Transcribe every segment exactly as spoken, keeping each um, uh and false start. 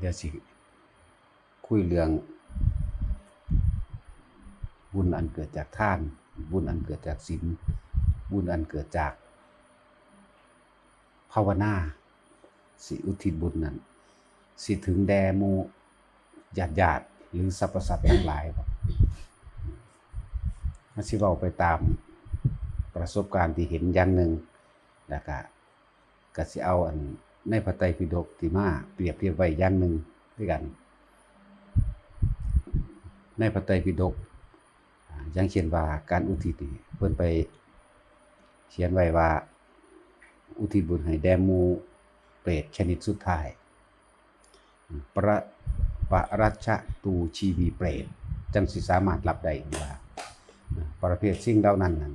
เดี๋ยวสิคุยเรื่องบุญอันเกิดจากทาน บุญอันเกิดจากศีล บุญอันเกิดจากภาวนา สิอุทิศบุญนั้น สิถึงแด่หมู่ญาติๆ หรือสรรพสัตว์ทั้งหลายบ่ มันสิเว้าไปตามประสบการณ์ที่เห็นอย่างหนึ่ง แล้วก็ ก็สิเอาอันในพระไตรปิฎกที่มาเปรียบเทียบไว้อย่างหนึ่งคือกัน ในพระไตรปิฎก อ่า อย่างเช่นว่าการอุทิศนี่ เพิ่นไปเขียนไว้ว่า อุทิศบุญให้แด่หมู่เปรตชนิดสุดท้าย ประ ปรัชชะตูชีวีเปรต จั่งสิสามารถรับได้ว่า ประเภทสิ่งเหล่านั้นนั้น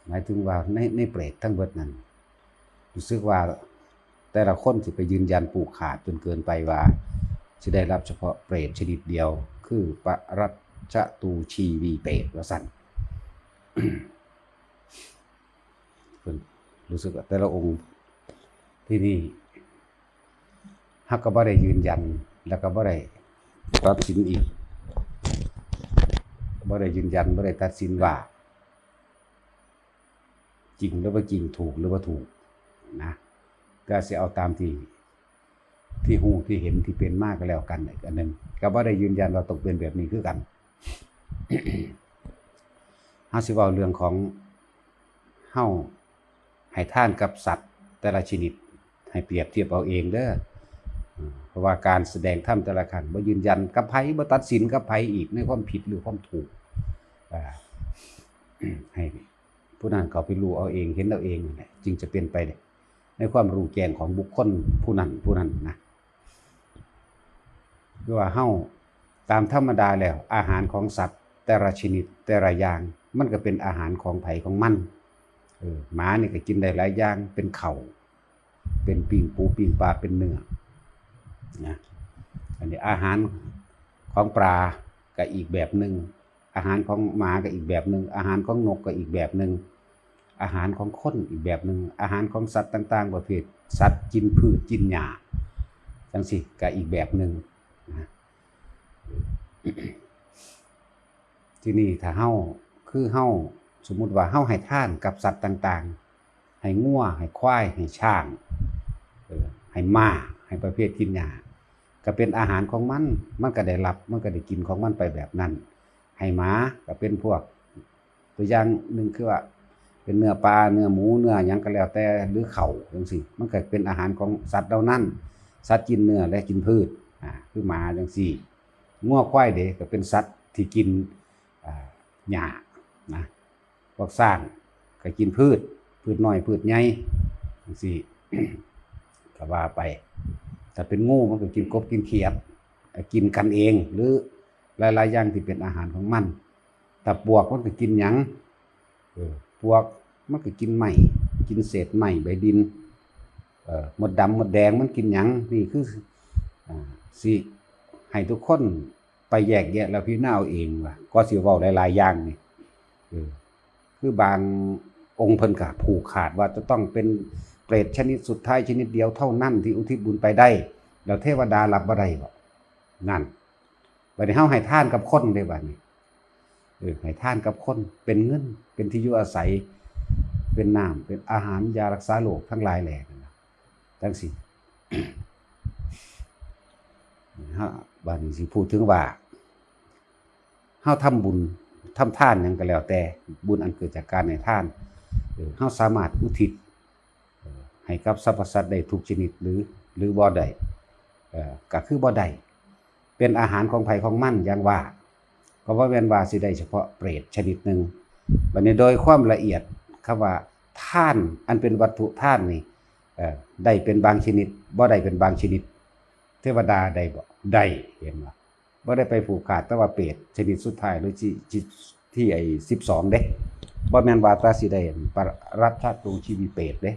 หมายถึงว่าใน ในเปรตทั้งเบิดนั้น รู้สึกว่าแต่ละคนสิไปยืนยันผูกขาดจนเกินไปว่า สิได้รับเฉพาะเปรตชนิดเดียว คือปรัชชะตูชีวีเปรต ว่าซั่น เพิ่นรู้สึกว่าแต่ละองค์ ที่นี่ เฮาก็บ่ได้ยืนยัน แล้วก็บ่ได้ตัดสินอีก บ่ได้ยืนยัน บ่ได้ตัดสินว่า จริงหรือบ่จริง ถูกหรือบ่ถูกนะ ก็สิเอาตามที่ ที่ฮู้ที่เห็นที่เป็นมาก็แล้วกัน อีกอันหนึ่ง ก็บ่ได้ยืนยันว่าต้องเป็นแบบนี้คือกัน เฮาสิเว้าเรื่องของเฮาให้ทานกับสัตว์แต่ละชนิด ให้เปรียบเทียบเอาเองเด้อ เพราะว่าการแสดงธรรมแต่ละครั้งบ่ยืนยันกับไผ บ่ตัดสินกับไผอีกในความผิดหรือความถูก อ่า ให้ผู้นั้นเขาไปรู้เอาเอง เห็นเอาเองนั่นแหละ จึงจะเป็นไปในความรู้แจ้งของบุคคลผู้นั้นผู้นั้นนะ คือว่าเฮาตามธรรมดาแล้ว อาหารของสัตว์แต่ละชนิดแต่ละอย่าง มันก็เป็นอาหารของไผของมัน เออ หมานี่ก็กินได้หลายอย่าง เป็นข้าว เป็นปิ้งปูปิ้งปลา เป็นเนื้อนะ อันนี้อาหารของปลาก็อีกแบบหนึ่ง อาหารของหมาก็อีกแบบหนึ่ง อาหารของนกก็อีกแบบหนึ่ง อาหารของคนอีกแบบหนึ่ง อาหารของสัตว์ต่างๆ ประเภท สัตว์กินพืชกินหญ้า จั่งซี้ก็อีกแบบหนึ่งนะ ทีนี้ถ้าเฮา คือเฮา สมมุติว่าเฮาให้ทานกับสัตว์ต่างๆ ให้งัว ให้ควาย ให้ช้าง เออ ให้ม้า ให้ประเภทกินหญ้า ก็เป็นอาหารของมัน มันก็ได้รับ มันก็ได้กินของมันไปแบบนั้น ให้หมาก็เป็นพวก ตัวอย่างหนึ่งคือว่า เป็นเนื้อปลา เนื้อหมู เนื้อหยังก็แล้วแต่ หรือข้าวจั่งซี้ มันก็เป็นอาหารของสัตว์เหล่านั้น สัตว์กินเนื้อและกินพืช อ่า คือหมาจั่งซี้ งัวควายเด้ก็เป็นสัตว์ที่กิน อ่า หญ้านะ พวกช้างก็กินพืช พืชน้อย พืชใหญ่ จั่งซี้ ก็ว่าไป ถ้าเป็นงูมันก็กินกบกินเขียด ก็กินกันเอง หรือหลายๆอย่างที่เป็นอาหารของมัน ถ้าปวกมันก็กินหยัง เออ ปวกมันก็กินไม้ กินเศษไม้ใบดิน เออ มดดำมดแดงมันกินหยัง นี่คือ อ่า สิให้ทุกคนไปแยกแยะแล้วพิจารณาเอาเองว่า ก็สิเว้าหลายๆอย่างนี่ เออ คือบางองค์เพิ่นก็ผูกขาดว่าจะต้องเป็นเปรตชนิดสุดท้ายชนิดเดียวเท่านั้นที่อุทิศบุญไปได้ แล้วเทวดารับบ่ได้บ่ นั่น บัดนี้เฮาให้ทานกับคนเด้บัดนี้ เออ ให้ทานกับคน เป็นเงิน เป็นที่อยู่อาศัย เป็นน้ำ เป็นอาหาร ยารักษาโรคทั้งหลายแหล่นั่นน่ะ จั่งซี้ ฮะ บัดนี้สิพูดถึงว่า เฮาทำบุญ ทำทานหยังก็แล้วแต่ บุญอันเกิดจากการให้ทาน เออ เฮาสามารถอุทิศ เอ่อ ให้กับสรรพสัตว์ได้ทุกชนิดหรือ หรือบ่ได้ เอ่อ ก็คือบ่ได้ เป็นอาหารของไผของมัน อย่างว่า ก็บ่แม่นว่าสิได้เฉพาะเปรตชนิดหนึ่ง บัดนี้โดยความละเอียด คำว่าทาน อันเป็นวัตถุทานนี่ เอ่อ ได้เป็นบางชนิด บ่ได้เป็นบางชนิด เทวดาได้บ่ ได้ เห็นบ่ บ่ได้ไปผูกขาด แต่ว่าเปรตชนิดสุดท้ายหรือที่ ที่ ที่ไอ้สิบสองเด้ บ่แม่นว่าแต่สิได้ปรัชชะตูชีวีเปรตเด้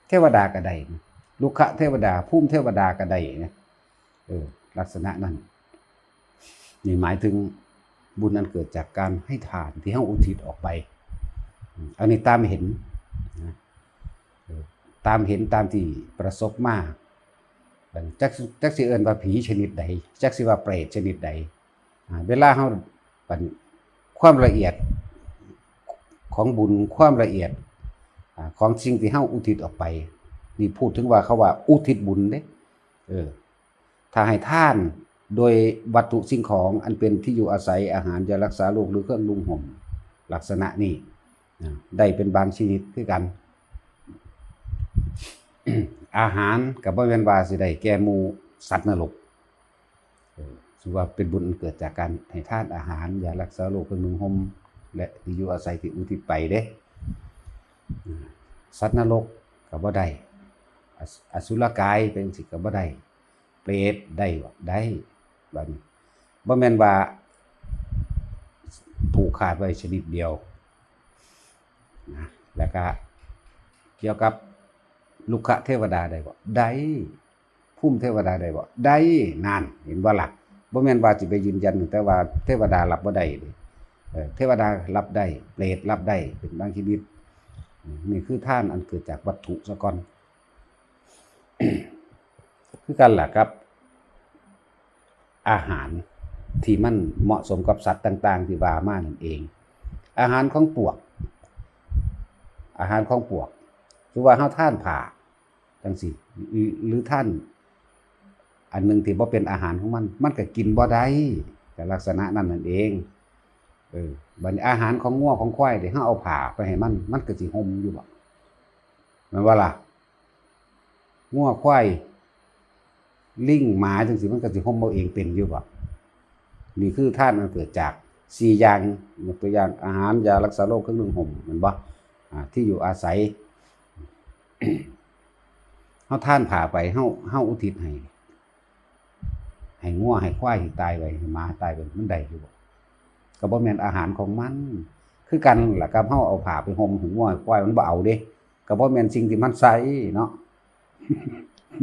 เทวดาก็ได้นะ รุกขเทวดา ภูมิเทวดาก็ได้นะ เออ ลักษณะนั้น นี่หมายถึงบุญอันเกิดจากการให้ทานที่เฮาอุทิศออกไป อืม อันนี้ตามเห็นนะ เออ ตามเห็นตามที่ประสบมา จักจักสิเอิ้นว่าผีชนิดใด จักสิว่าเปรตชนิดใด อ่า เวลาเฮา บัดนี้ ความละเอียดของบุญ ความละเอียด อ่า ของสิ่งที่เฮาอุทิศออกไป นี่พูดถึงว่าเขาว่าอุทิศบุญเด้ เออ ถ้าให้ทานโดยวัตถุสิ่งของอันเป็นที่อยู่อาศัย อาหาร ยารักษาโรค หรือเครื่องนุ่งห่ม ลักษณะนี้ นะ ได้เป็นบางชนิดคือกัน อาหารก็บ่แม่นว่าสิได้แก่หมู่สัตว์นรก เออ ถือว่าเป็นบุญอันเกิดจากการให้ทานอาหาร ยารักษาโรค เครื่องนุ่งห่ม และที่อยู่อาศัยที่อุทิศไปเด้ สัตว์นรกก็บ่ได้ อส- อสุรกายเป็นจั่งซี้ก็บ่ได้ เปรตได้บ่ ได้ บัดนี้ บ่แม่นว่าผูกขาดไว้ชนิดเดียวนะ แล้วก็เกี่ยวกับรุกขเทวดาได้บ่ ได้ ภูมิเทวดาได้บ่ ได้ นั่น เห็นบ่ล่ะ บ่แม่นว่าสิไปยืนยัน แต่ว่าเทวดารับบ่ได้เด้ เออ เทวดารับได้ เปรตรับได้ เป็นบางชนิด นี่คือทานอันเกิดจากวัตถุซะก่อน คือกันล่ะครับ อาหารที่มันเหมาะสมกับสัตว์ต่างๆ ที่ว่ามานั่นเอง อาหารของปวก อาหารของปวก คือว่าเฮาทานผ้าจั่งซี้ หรือ หรือทานอันหนึ่งที่บ่เป็นอาหารของมัน มันก็กินบ่ได้ ก็ลักษณะนั้นนั่นเอง เออ บัดนี้อาหารของงัวของควายเด้ เฮาเอาผ้าไปให้มัน มันก็สิห่มอยู่บ่ แม่นบ่ล่ะ งัวควาย ลิงหมาจั่งซี้ มันก็สิห่มเอาเองเป็นอยู่บ่ นี่คือทานอันเกิดจากสี่อย่าง ยกตัวอย่างอาหาร ยารักษาโรค เครื่องนุ่งห่ม แม่นบ่ อ่า ที่อยู่อาศัย เฮาทานผ้าไป เฮา เฮาอุทิศให้ ให้งัวให้ควายที่ตายไป ให้หมาตายไป มันได้อยู่บ่ ก็บ่แม่นอาหารของมัน คือกันล่ะครับ เฮาเอาผ้าไปห่มให้งัวให้ควาย มันบ่เอาเด้ ก็บ่แม่นสิ่งที่มันใส่เนาะ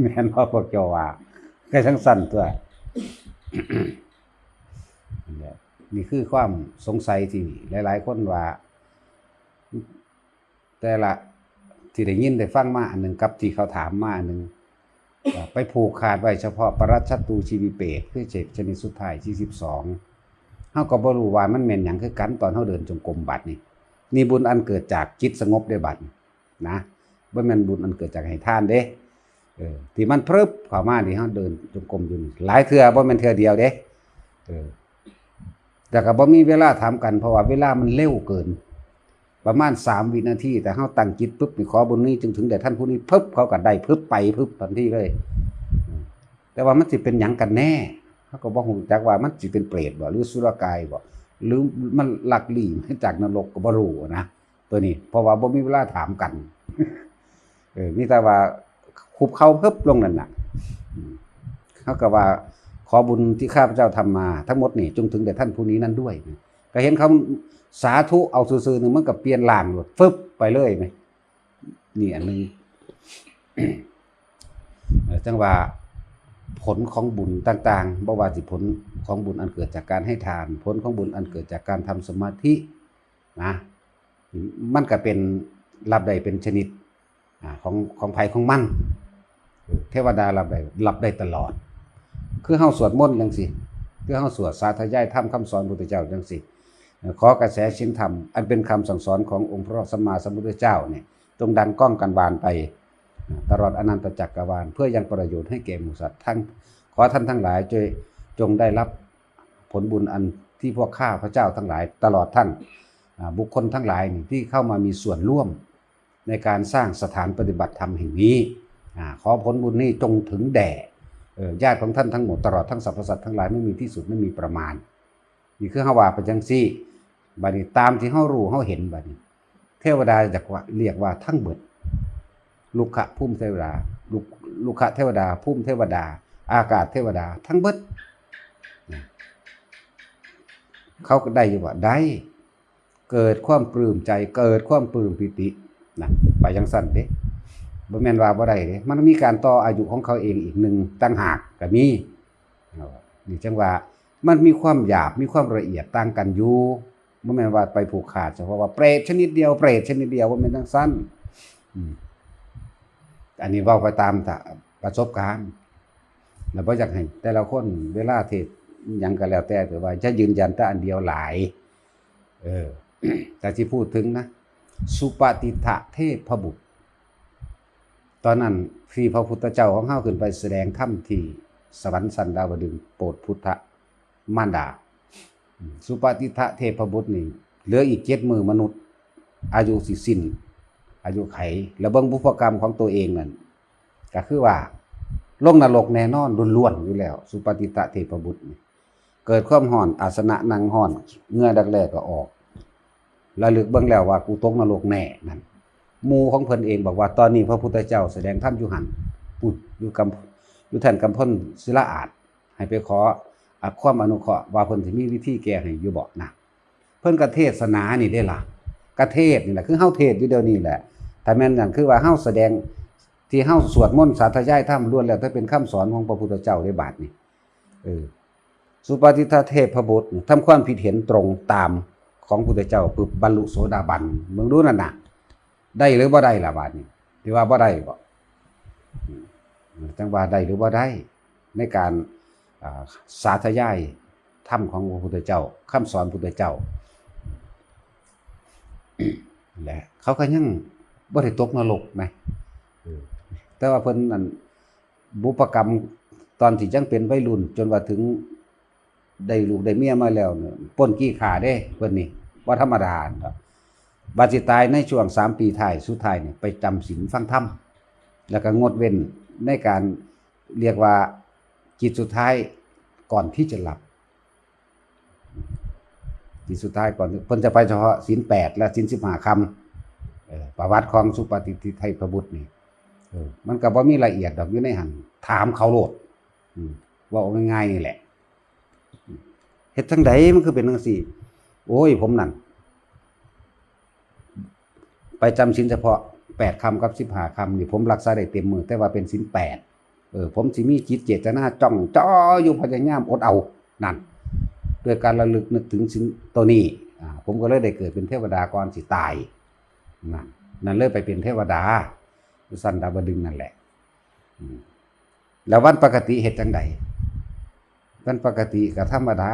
แม่นบ่พวกเจ้าว่า ก็จั่งซั่นตั่ว นี่คือความสงสัยที่หลายๆ คนว่า แต่ละที่ได้ยินได้ฟังมาอันหนึ่งกับที่เขาถามมาอันหนึ่ง ว่าไปผูกขาดไว้เฉพาะปรัชชตูชีวิเปต คือเจ็ดชนิดสุดท้ายที่สิบสอง เฮาก็บ่รู้ว่ามันแม่นหยังคือกัน ตอนเฮาเดินจงกรมบัดนี้ นี่บุญอันเกิดจากจิตสงบได้บัดนี้นะ บ่แม่นบุญอันเกิดจากให้ทานเด้ เออ ที่มันพรึบเข้ามานี่ เฮาเดินจงกรมอยู่นี่ หลายเทื่อ บ่แม่นเทื่อเดียวเด้ เออ แต่ก็บ่มีเวลาถามกัน เพราะว่าเวลามันเร็วเกิน ประมาณสามวินาที แต่เฮาตั้งจิตปุ๊บนี่ ขอบุญนี้จงถึงแด่ท่านผู้นี้ปุ๊บ เขาก็ได้ปุ๊บ ไปปุ๊บทันทีเลย แต่ว่ามันสิเป็นหยังกันแน่ เฮาก็บ่ฮู้จักว่ามันสิเป็นเปรตบ่ หรือสุรกายบ่ หรือมันลักลี้มาจากนรกก็บ่รู้นะ ตัวนี้ เพราะว่าบ่มีเวลาถามกัน เออ มีแต่ว่าคุบเข่าปุ๊บลงนั่นน่ะ อืม เขาก็ว่า ขอบุญที่ข้าพเจ้าทำมาทั้งหมดนี่ จงถึงแด่ท่านผู้นี้นั้นด้วย ก็เห็นเขาสาธุเอาซื่อๆ หนึ่ง มันก็เปลี่ยนร่างโลด ฟึบไปเลยไหม นี่อันหนึ่ง เอ่อ จั่งว่าผลของบุญต่างๆ บ่ว่าสิผลของบุญอันเกิดจากการให้ทาน ผลของบุญอันเกิดจากการทำสมาธินะ มันก็เป็น รับได้เป็นชนิด อ่า ของ ของไผของมัน เทวดารับได้ รับได้ตลอด คือเฮาสวดมนต์จั่งซี้ คือเฮาสวดสาธยายธรรมคำสอนพุทธเจ้าจั่งซี้ ขอกระแสศีลธรรม อันเป็นคำสั่งสอนขององค์พระสัมมาสัมพุทธเจ้าเนี่ย จงดังก้องกังวานไป ตลอดอนันตจักรวาล เพื่อยังประโยชน์ให้แก่หมู่สัตว์ทั้ง ขอท่านทั้งหลายจง จงได้รับผลบุญอันที่พวกข้าพเจ้าทั้งหลาย ตลอดท่าน อ่า บุคคลทั้งหลายนี่ที่เข้ามามีส่วนร่วมในการสร้างสถานปฏิบัติธรรมแห่งนี้ อ่า ขอผลบุญนี้จงถึงแด่ เอ่อ ญาติของท่านทั้งหมด ตลอดทั้งสรรพสัตว์ทั้งหลาย ไม่มีที่สุด ไม่มีประมาณ นี่คือเฮาว่าไปจั่งซี้ บัดนี้ตามที่เฮารู้เฮาเห็นบัดนี้ เทวดาจักว่า เรียกว่าทั้งเบิด รุกขภูมิเทวดา รุก- รุกขเทวดา ภูมิเทวดา อากาศเทวดา ทั้งเบิด เขาก็ได้อยู่บ่ ได้ เกิดความปลื้มใจ เกิดความปลื้มปีติ นะ ไปจั่งซั่นเด้ บ่แม่นว่าบ่ได้เด้ มันมีการต่ออายุของเขาเองอีกหนึ่งต่างหากก็มี นี่จั่งว่ามันมีความหยาบ มีความละเอียดต่างกันอยู่ บ่แม่นว่าไปผูกขาดเฉพาะว่าเปรตชนิดเดียว เปรตชนิดเดียว บ่แม่นจั่งซั่น อืม อันนี้เว้าไปตามประสบการณ์ แล้วบ่อยากให้แต่ละคนเวลาเทศน์หยังก็แล้วแต่ แต่ว่าจะยืนยันแต่อันเดียวหลาย เออ แต่ที่พูดถึงนะ สุปฏิฏฐเทพบุตร ตอนนั้นที่พระพุทธเจ้าของเฮาขึ้นไปแสดงธรรมที่สวรรค์ชั้นดาวดึงส์ โปรดพุทธมารดา สุปฏิฏฐเทพบุตรนี่ เหลืออีกเจ็ดมื้อมนุษย์ อายุสิสิ้น อายุไข แล้วเบิ่งบุพกรรมของตัวเองนั่น ก็คือว่าลงนรกแน่นอนล้วนๆอยู่แล้ว สุปฏิฏฐเทพบุตรนี่ เกิดความฮ้อน อาสนะนั่งฮ้อน เหงื่อดักแด้ก็ออก ระลึกเบิ่งแล้วว่ากูตกนรกแน่นั่น หมู่ของเพิ่นเองบอกว่าตอนนี้พระพุทธเจ้าแสดงธรรมอยู่หั่น ปุ้น อยู่กำ อยู่แท่นกำพลศิลาอาสน์ ให้ไปขอ อ่ะ ความอนุเคราะห์ว่าเพิ่นสิมีวิธีแก้ให้อยู่บ่นะ เพิ่นก็เทศนานี่เด้ล่ะ ก็เทศน์นี่แหละ คือเฮาเทศน์อยู่เดี๋ยวนี้แหละ ถ้าแม่นนั่นคือว่าเฮาแสดง ที่เฮาสวดมนต์สาธยายธรรมล้วนแล้วแต่เป็นคำสอนของพระพุทธเจ้าเด้ บาดนี้ เออ สุปฏิฏฐเทพบุตรทำความคิดเห็นตรงตามของพุทธเจ้า ปึ๊บ บรรลุโสดาบัน เบิ่งดูนั่นน่ะ ได้หรือบ่ได้ล่ะบาดนี้ ที่ว่าบ่ได้บ่ อืม จั่งว่าได้หรือบ่ได้ ในการ อ่า สาธยายธรรมของพระพุทธเจ้า คำสอนพุทธเจ้า และเขาก็ยังบ่ได้ตกนรกนะ เออ แต่ว่าเพิ่นนั่น บุพกรรมตอนที่ยังเป็นวัยรุ่น จนว่าถึงได้ลูกได้เมียมาแล้วเนี่ย ปล้นจี้ฆ่าเด้ เพิ่นนี่บ่ธรรมดาดอก บัดสิตายในช่วงสามปีท้ายสุดท้ายเนี่ย ไปจำศีลฟังธรรม แล้วก็งดเว้นในการ เรียกว่าจิตสุดท้ายก่อนที่จะหลับ จิตสุดท้ายก่อน เพิ่นจะไปเฉพาะศีลแปดและศีลสิบห้าค่ำ เออ ประวัติของสุปฏิฏฐเทพบุตรนี่ เออ มันก็บ่มีละเอียดดอกอยู่ในหั่น ถามเขาโลด อืม เว้าง่ายๆนี่แหละ เฮ็ดจั่งใดมันคือเป็นจั่งซี้ โอ้ย ผมนั่น ไปจำศีลเฉพาะแปดค่ำกับสิบห้าค่ำนี่ ผมรักษาได้เต็มมื้อ แต่ว่าเป็นศีลแปด เออ ผมสิมีจิตเจตนาจ้องจ่ออยู่ พยายามอดเอา นั่น ด้วยการระลึกนึกถึงศีลตัวนี้ อ่า ผมก็เลยได้เกิดเป็นเทวดาก่อนสิตาย นั่น นั่นเลยไปเป็นเทวดา อยู่ชั้นดาวดึงส์นั่นแหละ อืม แล้ววันปกติเฮ็ดจั่งใด วันปกติก็ธรรมดา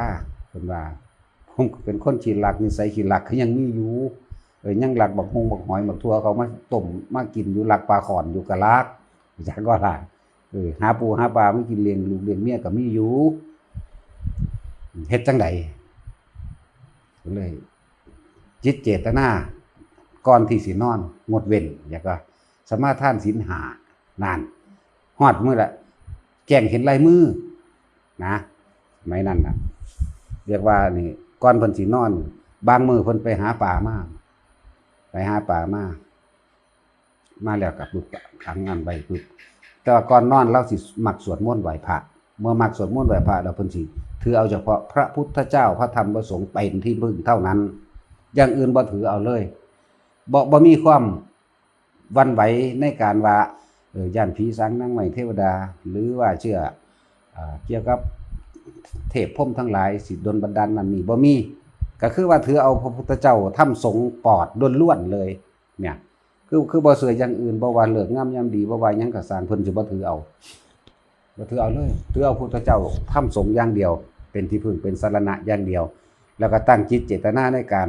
เพิ่นว่า ผมก็เป็นคนขี้ลัก นิสัยขี้ลักก็ยังมีอยู่ เออ ยังลักบักฮุ่งบักหอยบักถั่วเขามาต้มมากินอยู่ ลักปลาข่อนอยู่ก็ลัก จักว่าล่ะ เออ หาปูหาปลามากินเลี้ยงลูกเลี้ยงเมียก็มีอยู่ เฮ็ดจั่งใด ก็เลย จิตเจตนา ก่อนที่สินอน งดเว้น แล้วก็สมาทานศีลห้า นั่น ฮอดมื้อละ แจ้งเห็นลายมือ นะ สมัยนั้นน่ะ เรียกว่านี่ ก่อนเพิ่นสินอน บางมื้อเพิ่นไปหาปลามา ไปหาปลามา มาแล้วก็ปึ๊บ ขังอันไว้ปึ๊บ แต่ว่าก่อนนอนลาวสิมักสวดมนต์ไหว้พระ เมื่อมักสวดมนต์ไหว้พระแล้วเพิ่นสิถือเอาเฉพาะพระพุทธเจ้า พระธรรม พระสงฆ์เป็นที่พึ่งเท่านั้น อย่างอื่นบ่ถือเอาเลย บ่ บ่มีความหวั่นไหวในการว่า เอ่อ ย้านผีสางนางไม้เทวดา หรือว่าเชื่อ อ่า เกี่ยวกับเทพพรหมทั้งหลายสิดลบันดาลนั่นนี่ บ่มี ก็คือว่าถือเอาพระพุทธเจ้า ธรรม สงฆ์ปลอดล้วนๆเลย เนี่ย คือ คือบ่เชื่ออย่างอื่น บ่ว่าฤกษ์งามยามดี บ่ว่าหยังก็ซ่าง เพิ่นสิบ่ถือเอา บ่ถือเอาเลย ถือเอาพุทธเจ้า ธรรม สงฆ์อย่างเดียว เป็นที่พึ่ง เป็นสรณะอย่างเดียว แล้วก็ตั้งจิตเจตนาในการ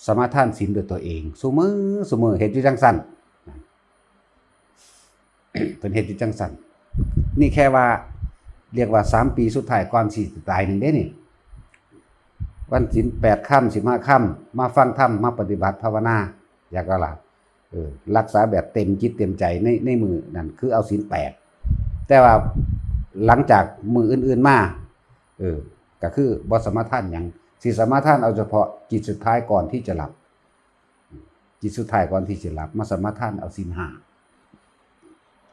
สมาทานศีลด้วยตัวเอง ซุมื้อ ซุมื้อ เฮ็ดอยู่จั่งซั้น เพิ่นเฮ็ดอยู่จั่งซั้น นี่แค่ว่า เรียกว่าสามปีสุดท้ายก่อนสิตายหนึ่งเด้นี่ วันศีลแปดค่ำ สิบห้าค่ำ มาฟังธรรม มาปฏิบัติภาวนา อยากก็ล่ะ เออ รักษาแบบเต็มจิตเต็มใจใน ในมื้อนั้น คือเอาศีลแปด แต่ว่าหลังจากมื้ออื่นๆมา เออ ก็คือบ่สมาทานหยัง สิสมาทานเอาเฉพาะจิตสุดท้ายก่อนที่จะหลับ จิตสุดท้ายก่อนที่สิหลับ มาสมาทานเอาศีลห้า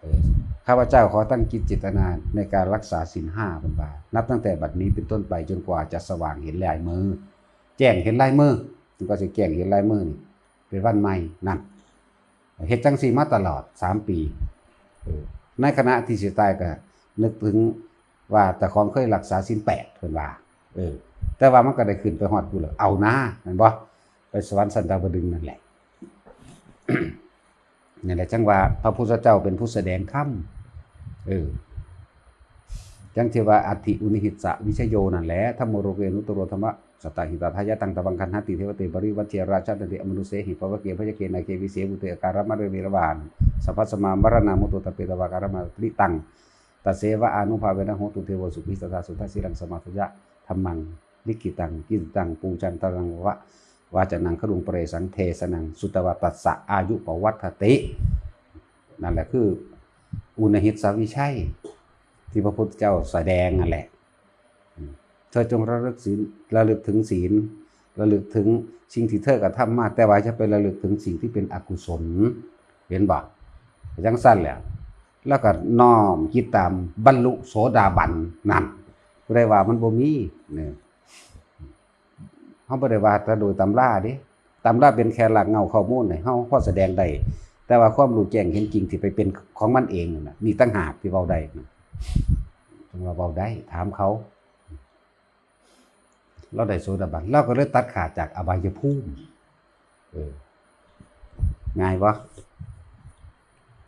เออ ข้าพเจ้าขอตั้งจิตเจตนาในการรักษาศีลห้า เพิ่นว่า นับตั้งแต่บัดนี้เป็นต้นไปจนกว่าจะสว่างเห็นลายมือ แจ้งเห็นลายมือ จนกว่าสิแจ้งเห็นลายมือนี่ เป็นวันใหม่นั่น เฮ็ดจั่งซี้มาตลอดสามปี เออ ในขณะที่สิตายก็นึกถึงว่าเจ้าของเคยรักษาศีลแปด เพิ่นว่า เออ แต่ว่ามันก็ได้ขึ้นไปฮอดพุ้นแล้ว เอานะ แม่นบ่ ไปสวรรค์ชั้นดาวดึงส์นั่นแหละ นั่นแหละจั่งว่าพระพุทธเจ้าเป็นผู้แสดงธรรม เออ จั่งที่ว่า อัตถิอุนหิสสะวิชโย นั่นแหละ ธัมโมโลเกอนุตตโรธัมมะ สัตตหิตาทายะ ตังตะวังคันหาติ เทวะเต ปริวัจเช ราชาตันติ อมนุสเสหิ ปะวะเก พยะเก นาเก วิเส วุเต อาการะมะเร เวรวาหะ สัพพะสมมา มะระณา มุตโต ตัปเป ตวาการะมะ ปริตัง ตัสเสวะอานุภาเวนะ โหตุ เทโว สุขี สัตตา สุทัสสิรัง สมาทะยะ ธัมมัง ลิขิตัง กิตติตัง ปูจันตรัง วะ วาจานัง คดุง ปะเรสัง เทสะนัง สุตวา ตัสสะ อายุ ปวัตถติ นั่นแหละคือ อุนหิสสะวิชัย ที่พระพุทธเจ้าแสดงนั่นแหละ เธอจงระลึกศีล ระลึกถึงศีล ระลึกถึงสิ่งที่เธอกระทำมา แต่ว่าอย่าไประลึกถึงสิ่งที่เป็นอกุศล เห็นบ่ จั่งซั่นแหละ แล้วก็น้อมจิตตาม บรรลุโสดาบัน นั่น ผู้ใดว่ามันบ่มีเนี่ย เฮาบ่ได้ว่าแต่โดยตำราเด้ ตำราเป็นแค่รากเหง้าข้อมูลให้เฮาพอแสดงได้ แต่ว่าความรู้แจ้งเห็นจริงที่ไปเป็นของมันเองนั่นน่ะ นี่ต่างหากที่เว้าได้นะ จั่งว่าเว้าได้ ถามเขา ลาวได้โสดาบัน ลาวก็เลยตัดขาดจากอบายภูมิ เออ ง่ายบ่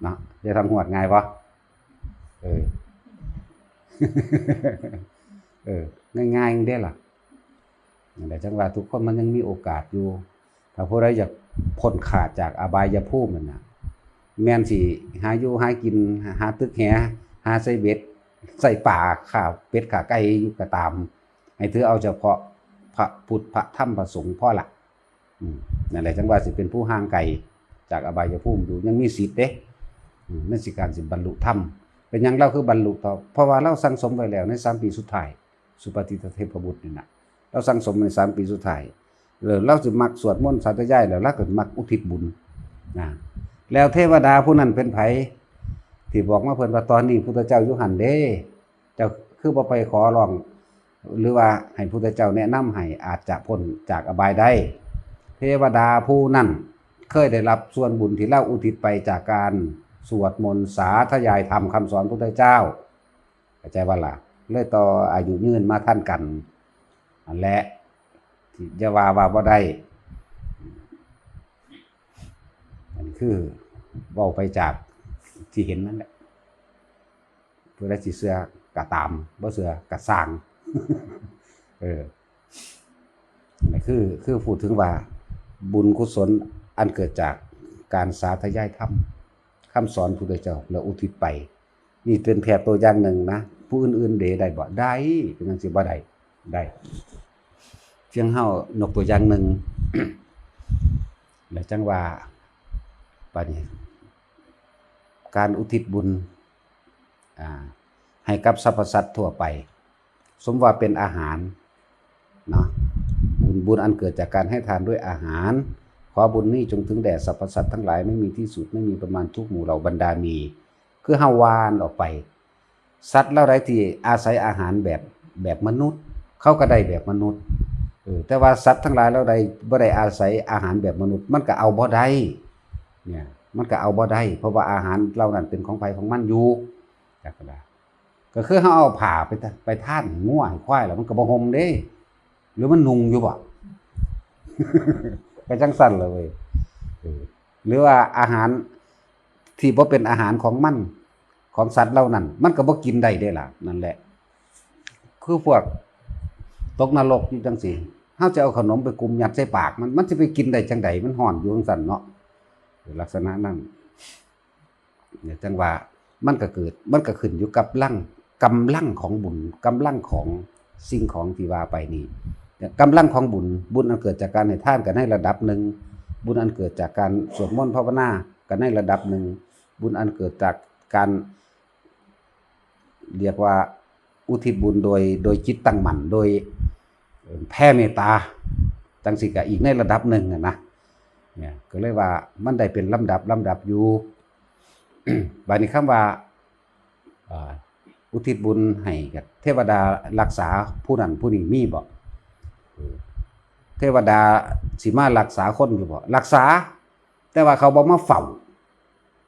เนาะ ยายทองหวด ง่ายบ่ เออ เออ ง่ายๆเด้ล่ะ นั่นแหละ จั่งว่าทุกคนมันยังมีโอกาสอยู่ ถ้าผู้ใดอยากพ้นขาดจากอบายภูมินั่นน่ะ แม่นสิหาอยู่หากิน หาตึกแห หาใส่เบ็ด ใส่ปลา ฆ่าเป็ดฆ่าไก่อยู่ก็ตาม ให้ถือเอาเฉพาะพระพุทธ พระธรรม พระสงฆ์พอละ อืม นั่นแหละ จั่งว่าสิเป็นผู้ห่างไกลจากอบายภูมิอยู่ ยังมีสิทธิ์เด้ อืม ในสิการสิบรรลุธรรม เป็นหยังลาวคือบรรลุต่อ เพราะว่าลาวสั่งสมไว้แล้วในสามปีสุดท้าย สุปฏิทเทพบุตรนี่น่ะ ลาวสั่งสมในสามปีสุดท้าย แล้วลาวสิมักสวดมนต์สาธยาย แล้วลาวก็มักอุทิศบุญนะ แล้วเทวดาผู้นั้นเป็นไผ ที่บอกมาเพิ่นว่า ตอนนี้พุทธเจ้าอยู่หั่นเด้ เจ้าคือบ่ไปขอร้อง หรือว่าให้พุทธเจ้าแนะนำให้อาจจะพ้นจากอบายได้ เทวดาผู้นั้นเคยได้รับส่วนบุญที่ลาวอุทิศไปจากการสวดมนต์สาธยายธรรมคำสอนพุทธเจ้า เข้าใจบ่ล่ะ เลยต่ออายุยืนมาทันกัน นั่นแหละ ที่จะว่าว่าบ่ได้ อันนี้คือเว้าไปจากที่เห็นนั่นแหละ ผู้ใดสิเชื่อก็ตาม บ่เชื่อก็ซ่าง เออ นั่นคือ คือพูดถึงว่าบุญกุศลอันเกิดจากการสาธยายธรรม คำสอนพุทธเจ้า แล้วอุทิศไป นี่เป็นแค่ตัวอย่างหนึ่งนะ ผู้อื่นๆเด้ได้บ่ ได้ เป็นจั่งซี้บ่ได้ ได้ เพียงเฮายกตัวอย่างหนึ่ง แล้วจั่งว่า บัดนี้ การอุทิศบุญ อ่า ให้กับสรรพสัตว์ทั่วไป สมว่าเป็นอาหาร เนาะ บุญ บุญอันเกิดจากการให้ทานด้วยอาหาร ขอบุญนี้จงถึงแด่สรรพสัตว์ทั้งหลาย ไม่มีที่สุด ไม่มีประมาณ ทุกหมู่เหล่าบรรดามี คือเฮาหว่านออกไป สัตว์เหล่าใดที่อาศัยอาหารแบบ แบบมนุษย์ เขาก็ได้แบบมนุษย์ เออ แต่ว่าสัตว์ทั้งหลายเหล่าใดบ่ได้อาศัยอาหารแบบมนุษย์ มันก็เอาบ่ได้ เนี่ย มันก็เอาบ่ได้ เพราะว่าอาหารเหล่านั้นเป็นของไผของมันอยู่ จักก็ได้ ก็คือเฮาเอาผ้าไปทะ ไปทานให้งัวให้ควายแล้วมันก็บ่ห่มเด้ หรือมันนุ่งอยู่บ่ ก็จั่งซั่นล่ะเว้ย เออ หรือว่าอาหารที่บ่เป็นอาหารของมัน ของสัตว์เหล่านั้น มันก็บ่กินได้เด้ล่ะ นั่นแหละ คือพวกตกนรกอยู่จั่งซี้ เฮาจะเอาขนมไปกุมยัดใส่ปากมัน มันสิไปกินได้จั่งใด มันฮ้อนอยู่จั่งซั่นเนาะ ลักษณะนั้น เนี่ย จั่งว่ามันก็เกิด มันก็ขึ้นอยู่กับลัง กำลังของบุญ กำลังของสิ่งของที่ว่าไปนี่ กำลังของบุญ บุญอันเกิดจากการให้ทานก็ในระดับหนึ่ง บุญอันเกิดจากการสวดมนต์ภาวนาก็ในระดับหนึ่ง บุญอันเกิดจากการ เรียกว่าอุทิศบุญโดย โดยจิตตั้งมั่น โดย เอ่อ แผ่เมตตา จั่งซี้ก็อีกในระดับหนึ่งอะนะ เนี่ย ก็เลยว่ามันได้เป็นลำดับ ลำดับอยู่ บัดนี้คำว่า อ่า อุทิศบุญให้กับเทวดารักษาผู้นั้นผู้นี้มีบ่ เออ เทวดาสิมารักษาคนอยู่บ่ รักษา แต่ว่าเขาบ่มาเฝ้า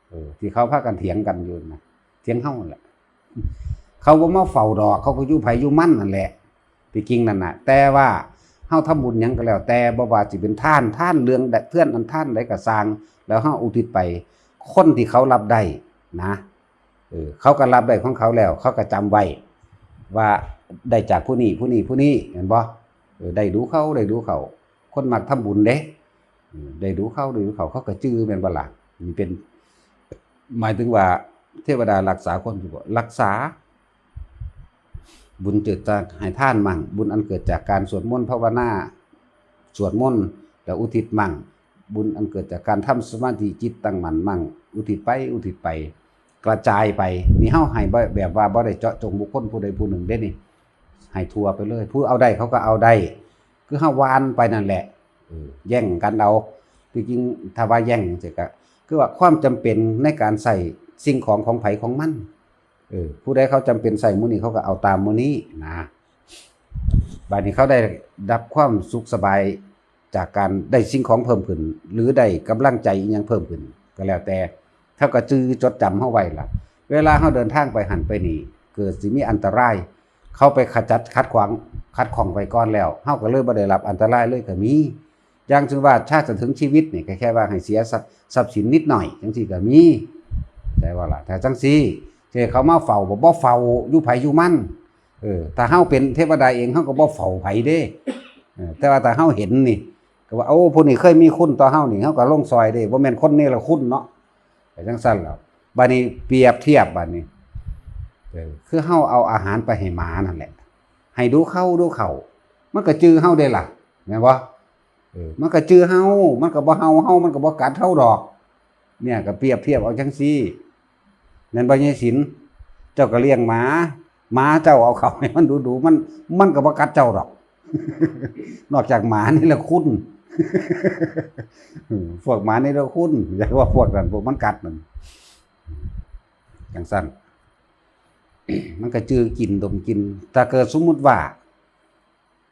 เออ ที่เขาพากันเถียงกันอยู่นะ เถียงเฮานั่นแหละ เขาบ่มาเฝ้าดอก เขาก็อยู่ไผอยู่มันนั่นแหละ ที่จริงนั่นน่ะ แต่ว่าเฮาทำบุญหยังก็แล้วแต่ บ่ว่าสิเป็นทาน ทานเรื่องใด เทื่อนอันทานใดก็ซ่าง แล้วเฮาอุทิศไป คนที่เขารับได้นะ เออ เขาก็รับได้ของเขาแล้ว เขาก็จำไว้ ว่าได้จากผู้นี้ผู้นี้ผู้นี้ เห็นบ่? เออ ได้ดูเขา ได้ดูเขา คนมักทำบุญเด้ เออ ได้ดูเขา ได้ดูเขา เขาก็จื่อ แม่นบ่ล่ะ? นี่เป็น หมายถึงว่าเทวดารักษาคนอยู่บ่ รักษา บุญเกิดจากให้ทานมั่ง บุญอันเกิดจากการสวดมนต์ภาวนา สวดมนต์แล้วอุทิศมั่ง บุญอันเกิดจากการทำสมาธิจิตตั้งมั่นมั่ง อุทิศไป อุทิศไป กระจายไป นี่เฮาให้บ่ แบบว่าบ่ได้เจาะจงบุคคลผู้ใดผู้หนึ่งเด้นี่ ให้ทั่วไปเลย ผู้เอาได้เขาก็เอาได้ คือเฮาหว่านไปนั่นแหละ เออ แย่งกันเอา ที่จริงถ้าว่าแย่งจั่งซี้ก็ คือว่าความจำเป็นในการใช้สิ่งของของไผของมัน เออ ผู้ใดเขาจำเป็นใช้มื้อนี้เขาก็เอาตามมื้อนี้นะ บัดนี้เขาได้รับความสุขสบายจากการได้สิ่งของเพิ่มขึ้น หรือได้กำลังใจอิหยังเพิ่มขึ้น ก็แล้วแต่ เขาก็จื่อจดจำเฮาไว้ล่ะ เวลาเฮาเดินทางไปหั้นไปนี่ เกิดสิมีอันตราย เขาไปขจัดขัดขวาง ขัดข้องไว้ก่อนแล้ว เฮาก็เลยบ่ได้รับอันตรายเลยก็มี อย่างเช่นว่าถ้าจะถึงชีวิตนี่ก็แค่ว่าให้เสียทรัพย์ ทรัพย์สินนิดหน่อยจั่งซี้ก็มี ใช่บ่ล่ะ? ถ้าจั่งซี้ สิให้เขามาเฝ้าบ่ บ่เฝ้า อยู่ไผอยู่มัน เออ ถ้าเฮาเป็นเทวดาเอง เฮาก็บ่เฝ้าไผเด้ เออ แต่ว่าถ้าเฮาเห็นนี่ ก็ว่า โอ้ ผู้นี้เคยมีคุณต่อเฮานี่ เฮาก็ลงซอยเด้ บ่แม่นคนเนรคุณเนาะ ไปจั่งซั้นแล้ว บัดนี้เปรียบเทียบบัดนี้ เออ คือเฮาเอาอาหารไปให้หมานั่นแหละ ให้ดูเขาดูเขา มันก็จื่อเฮาเด้ล่ะ แม่นบ่? เออ มันก็จื่อเฮา มันก็บ่เห่าเฮา มันก็บ่กัดเฮาดอก เนี่ย ก็เปรียบเทียบเอาจั่งซี้ แม่นบ่ ยายศิลป์? เจ้าก็เลี้ยงหมา หมาเจ้าเอาเข้าให้มันดูๆ มัน มันก็บ่กัดเจ้าดอก นอกจากหมาเนรคุณ เออ พวกหมาเนรคุณ อย่าว่าพวกนั้น พวกมันกัดนั่น จั่งซั้น มันก็จื่อกินดมกิน ถ้าเกิดสมมุติว่า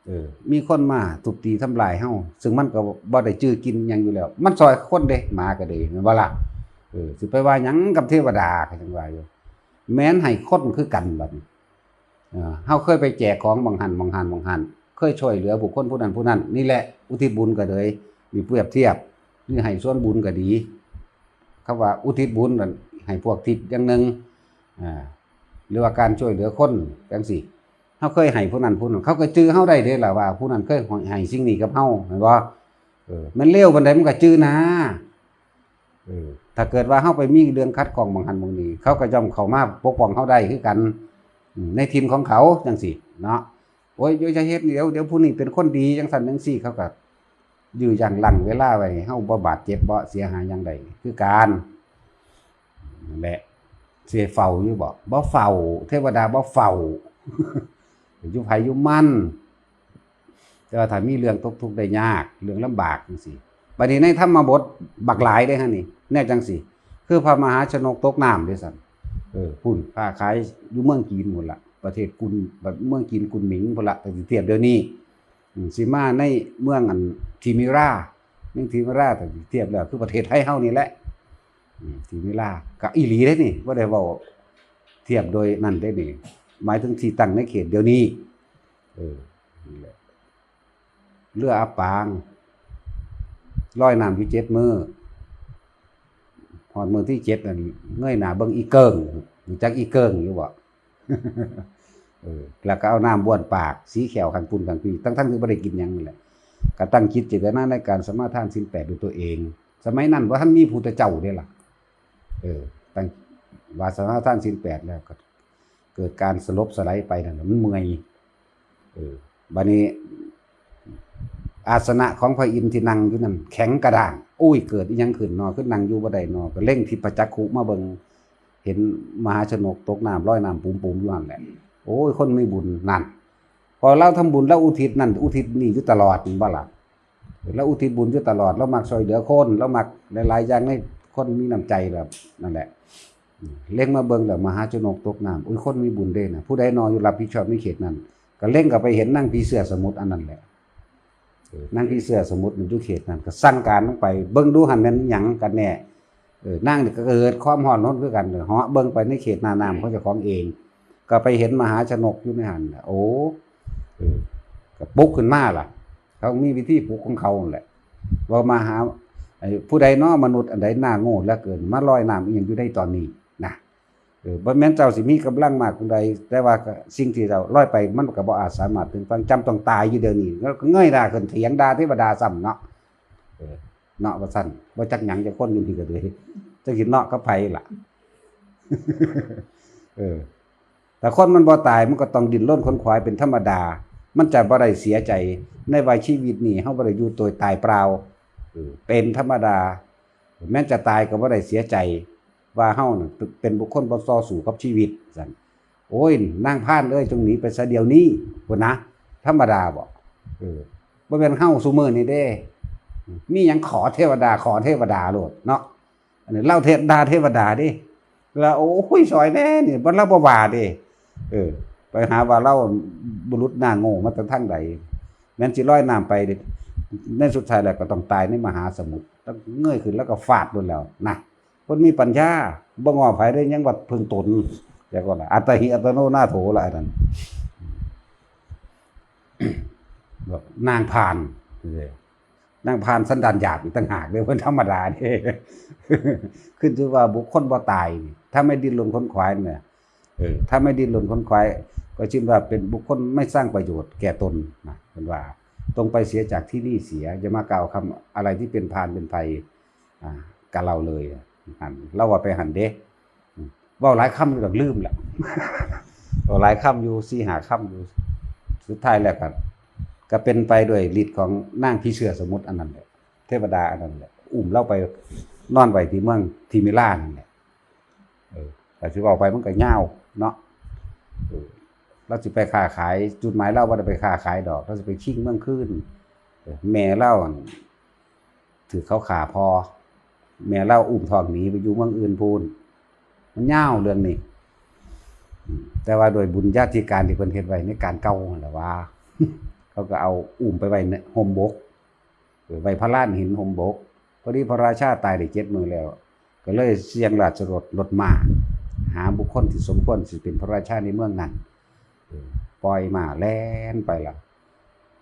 เออ มีคนมาทุบตีทำลายเฮา ซึ่งมันก็บ่ได้จื่อกินหยังอยู่แล้ว มันซ่อยคนเด้ หมาก็ดี แม่นบ่ล่ะ? เออ สิไปว่าหยังกับเทวดา ก็จั่งว่าอยู่ แม่นให้คนคือกันบัดนี้ เออ เฮาเคยไปแจกของหม่องหั้นหม่องหั้นหม่องหั้น เคยช่วยเหลือบุคคลผู้นั้นผู้นั้น นี่แหละ อุทิศบุญก็เลย มีเปรียบเทียบ นี่ให้ส่วนบุญก็ดี คำว่าอุทิศบุญนั่น ให้พวกทิพย์อย่างหนึ่ง อ่า หรือว่าการช่วยเหลือคนจั่งซี้ เฮาเคยให้ผู้นั้นผู้นั้น เขาก็จื่อเฮาได้เด้ล่ะว่าผู้นั้นเคยให้สิ่งนี้กับเฮา แม่นบ่? เออ มันเลวปานใดมันก็จื่อหน้า เออ ถ้าเกิดว่าเฮาไปมีเรื่องขัดข้องหม่องหั้นหม่องนี้ เขาก็ย่อมเข้ามาปกป้องเฮาได้คือกัน อืม ในถิ่นของเขาจั่งซี้เนาะ โอ้ย อย่าเฮ็ด เดี๋ยว เดี๋ยวผู้นี้เป็นคนดีจั่งซั้นจั่งซี้ เขาก็ยื้อยั้งรั้งเวลาไว้ให้เฮาบ่บาดเจ็บบ่เสียหายหยังใด คือกัน นั่นแหละ สิเฝ้าอยู่บ่? บ่เฝ้า เทวดาบ่เฝ้า อยู่ไผอยู่มัน แต่ว่าถ้ามีเรื่องตกทุกข์ได้ยาก เรื่องลำบากจั่งซี้ บัดนี้ในธรรมบทบักหลายเด้หั่นนี่ แนวจั่งซี้ คือพระมหาชนกตกน้ำเด้ซั่น เออ พุ้น ค้าขายอยู่เมืองจีนพุ้นล่ะ ประเทศกุน เมืองจีนกุนหมิงพุ้นล่ะ ถ้าสิเทียบเดี๋ยวนี้ อืม สิมาในเมืองอันทิมิรา เมืองทิมิรา ถ้าสิเทียบแล้วคือประเทศไทยเฮานี่แหละ อืม ทิมิรา ก็อีหลีเด้นี่ บ่ได้เว้าเทียบโดยนั่นเด้นี่ หมายถึงที่ตั้งในเขตเดี๋ยวนี้ เออ นี่แหละ เรืออับปาง ลอยน้ำอยู่เจ็ดมื้อ ฮอดมื้อที่เจ็ดนั่น เงยหน้าเบิ่งอีเกิ่ง รู้จักอีเกิ่งอยู่บ่? เออ แล้วก็เอาน้ำบ้วนปาก สีแข้วข้างพุ้นข้างพี้ ทั้งๆที่บ่ได้กินหยังนั่นแหละ ก็ตั้งจิตเจตนาในการสมาทานศีลแปดด้วยตัวเอง สมัยนั้นบ่ทันมีพุทธเจ้าเด้ล่ะ เออ ตั้งว่าสมาทานศีลแปดแล้วก็เกิดการสลบสลายไปนั่นน่ะ มันเมื่อย เออ บัดนี้ อาสนะของพระอินทร์ที่นั่งอยู่นั่นแข็งกระด้าง โอ้ย เกิดอิหยังขึ้นน้อ คือนั่งอยู่บ่ได้น้อ ก็เล็งทิพจักขุมาเบิ่ง เห็นมหาชนกตกน้ำลอยน้ำปุ๋มๆอยู่นั่นแหละ โอ้ย คนมีบุญนั่น พอลาวทำบุญลาวอุทิศนั่น อุทิศนี่อยู่ตลอด แม่นบ่ล่ะ? ลาวอุทิศบุญอยู่ตลอด ลาวมักช่วยเหลือคน ลาวมักหลายๆอย่าง ในคนมีน้ำใจแบบนั่นแหละ เล็งมาเบิ่งแล้วมหาชนกตกน้ำ อุ้ย คนมีบุญเด้นะ ผู้ใดน้ออยู่รับผิดชอบในเขตนั้น ก็เล็งเข้าไปเห็นนางผีเสื้อสมุทรอันนั้นแหละ เออ นางผีเสื้อสมุทรมันอยู่เขตนั้น ก็สั่งการลงไป เบิ่งดูหั่นแม่นอิหยังกันแน่ เออ นางนี่ก็เกิดความฮ้อนรนคือกัน เหาะเบิ่งไปในเขตหน้าน้ำของเจ้าของเอง ก็ไปเห็นมหาชนกอยู่ในหั่นน่ะ โอ้ เออ ก็ปลุกขึ้นมาล่ะ เขามีวิธีปลุกของเขานั่นแหละ ว่ามาหา ไอ้ผู้ใดน้อมนุษย์อันใดหน้าโง่เหลือเกิน มาลอยน้ำอิหยังอยู่ในตอนนี้นะ เออ บ่แม่นเจ้าสิมีกำลังมากปานใด แต่ว่าก็สิ่งที่เจ้าลอยไปมันก็บ่อาจสามารถถึงฝั่ง จำต้องตายอยู่เดี๋ยวนี้ แล้วก็เงยหน้าขึ้นเถียงด่าเทวดาซ้ำเนาะ เออ เนาะว่าซั่น บ่จักหยังจักคนอยู่นี่ก็เลย จักสิเนาะกับไผล่ะ เออ แต่คนมันบ่ตายมันก็ต้องดิ้นรนขนขวายเป็นธรรมดา มันจะบ่ได้เสียใจ ในวัยชีวิตนี้เฮาบ่ได้อยู่โดยตายเปล่า เออ เป็นธรรมดา แม้จะตายก็บ่ได้เสียใจ ว่าเฮาน่ะเป็นบุคคลบ่ต่อสู้กับชีวิตซั่น โอ้ย นางพรานเอ้ย จงหนีไปซะเดี๋ยวนี้ พุ้นนะ ธรรมดาบ่ เออ บ่แม่นเฮาซุมื้อนี้เด้ มีหยังขอเทวดา ขอเทวดาโลดเนาะ อันนี้ลาวเทศด่าเทวดาเด้ แล้ว โอ้ย ซอยแหน่นี่ บ่ ลาวบ่ว่าเด้ เออ ไปหาว่าลาวบุรุษหน้าโง่มาแต่ทางใด แม่นสิลอยน้ำไปเด้ ในสุดท้ายแล้วก็ต้องตายในมหาสมุทร แล้วเงยขึ้นแล้วก็ฟาดโลดแล้วนะ คนมีปัญญา บ่ง้อไผเด้ ยังว่าเพิ่งตน แล้วก็ล่ะ อัตตาหิอัตโนนาโถละอันนั้น บอกนางพราน นางพรานสันดานหยาบอีกต่างหากเด้ เพิ่นธรรมดาเด้ ขึ้นชื่อว่าบุคคลบ่ตายนี่ ถ้าไม่ดิ้นรนขนขวายเนี่ย เออ ถ้าไม่ดิ้นรนขนขวาย ก็ชื่อว่าเป็นบุคคลไม่สร้างประโยชน์แก่ตนนะ เพิ่นว่า จงไปเสียจากที่นี่เสีย อย่ามากล่าวคำอะไรที่เป็นพาลเป็นภัย อ่า กับเราเลย หั่น ลาวว่าไปหั่นเด้ อืม เว้าหลายคำอยู่ดอก ลืมแล้ว เว้าหลายคำอยู่ สี่ห้าคำอยู่ สุดท้ายแล้วก็ ก็เป็นไปด้วยฤทธิ์ของนางผีเสื้อสมุทรอันนั้นแหละ เทวดาอันนั้นแหละ อุ้มลาวไปนอนไว้ที่เมืองทิมิรานั่นแหละ เออ แต่สิเว้าไปมันก็ยาวเนาะ เออ ลาวสิไปค้าขาย จุดหมายลาวบ่ได้ไปค้าขายดอก ลาวสิไปชิงเมืองคืน เออ แม่ลาวหั่น ถืกเขาฆ่าพ่อ แม่ลาวอุ้มท้องหนีไปอยู่เมืองอื่นพู้น มันยาวเรื่องนี้ อืม แต่ว่าโดยบุญญาธิการที่เพิ่นเฮ็ดไว้ในการเก่าหั่นล่ะว่า เขาก็เอาอุ้มไปไว้ในฮ่มบก เออ ไว้พระลานหินฮ่มบก พอดีพระราชาตายได้เจ็ดมื้อแล้ว ก็เลยเสี่ยงราชรถ รถม้า หาบุคคลที่สมควรสิเป็นพระราชาในเมืองนั้น เออ ปล่อยม้าแล่นไปละ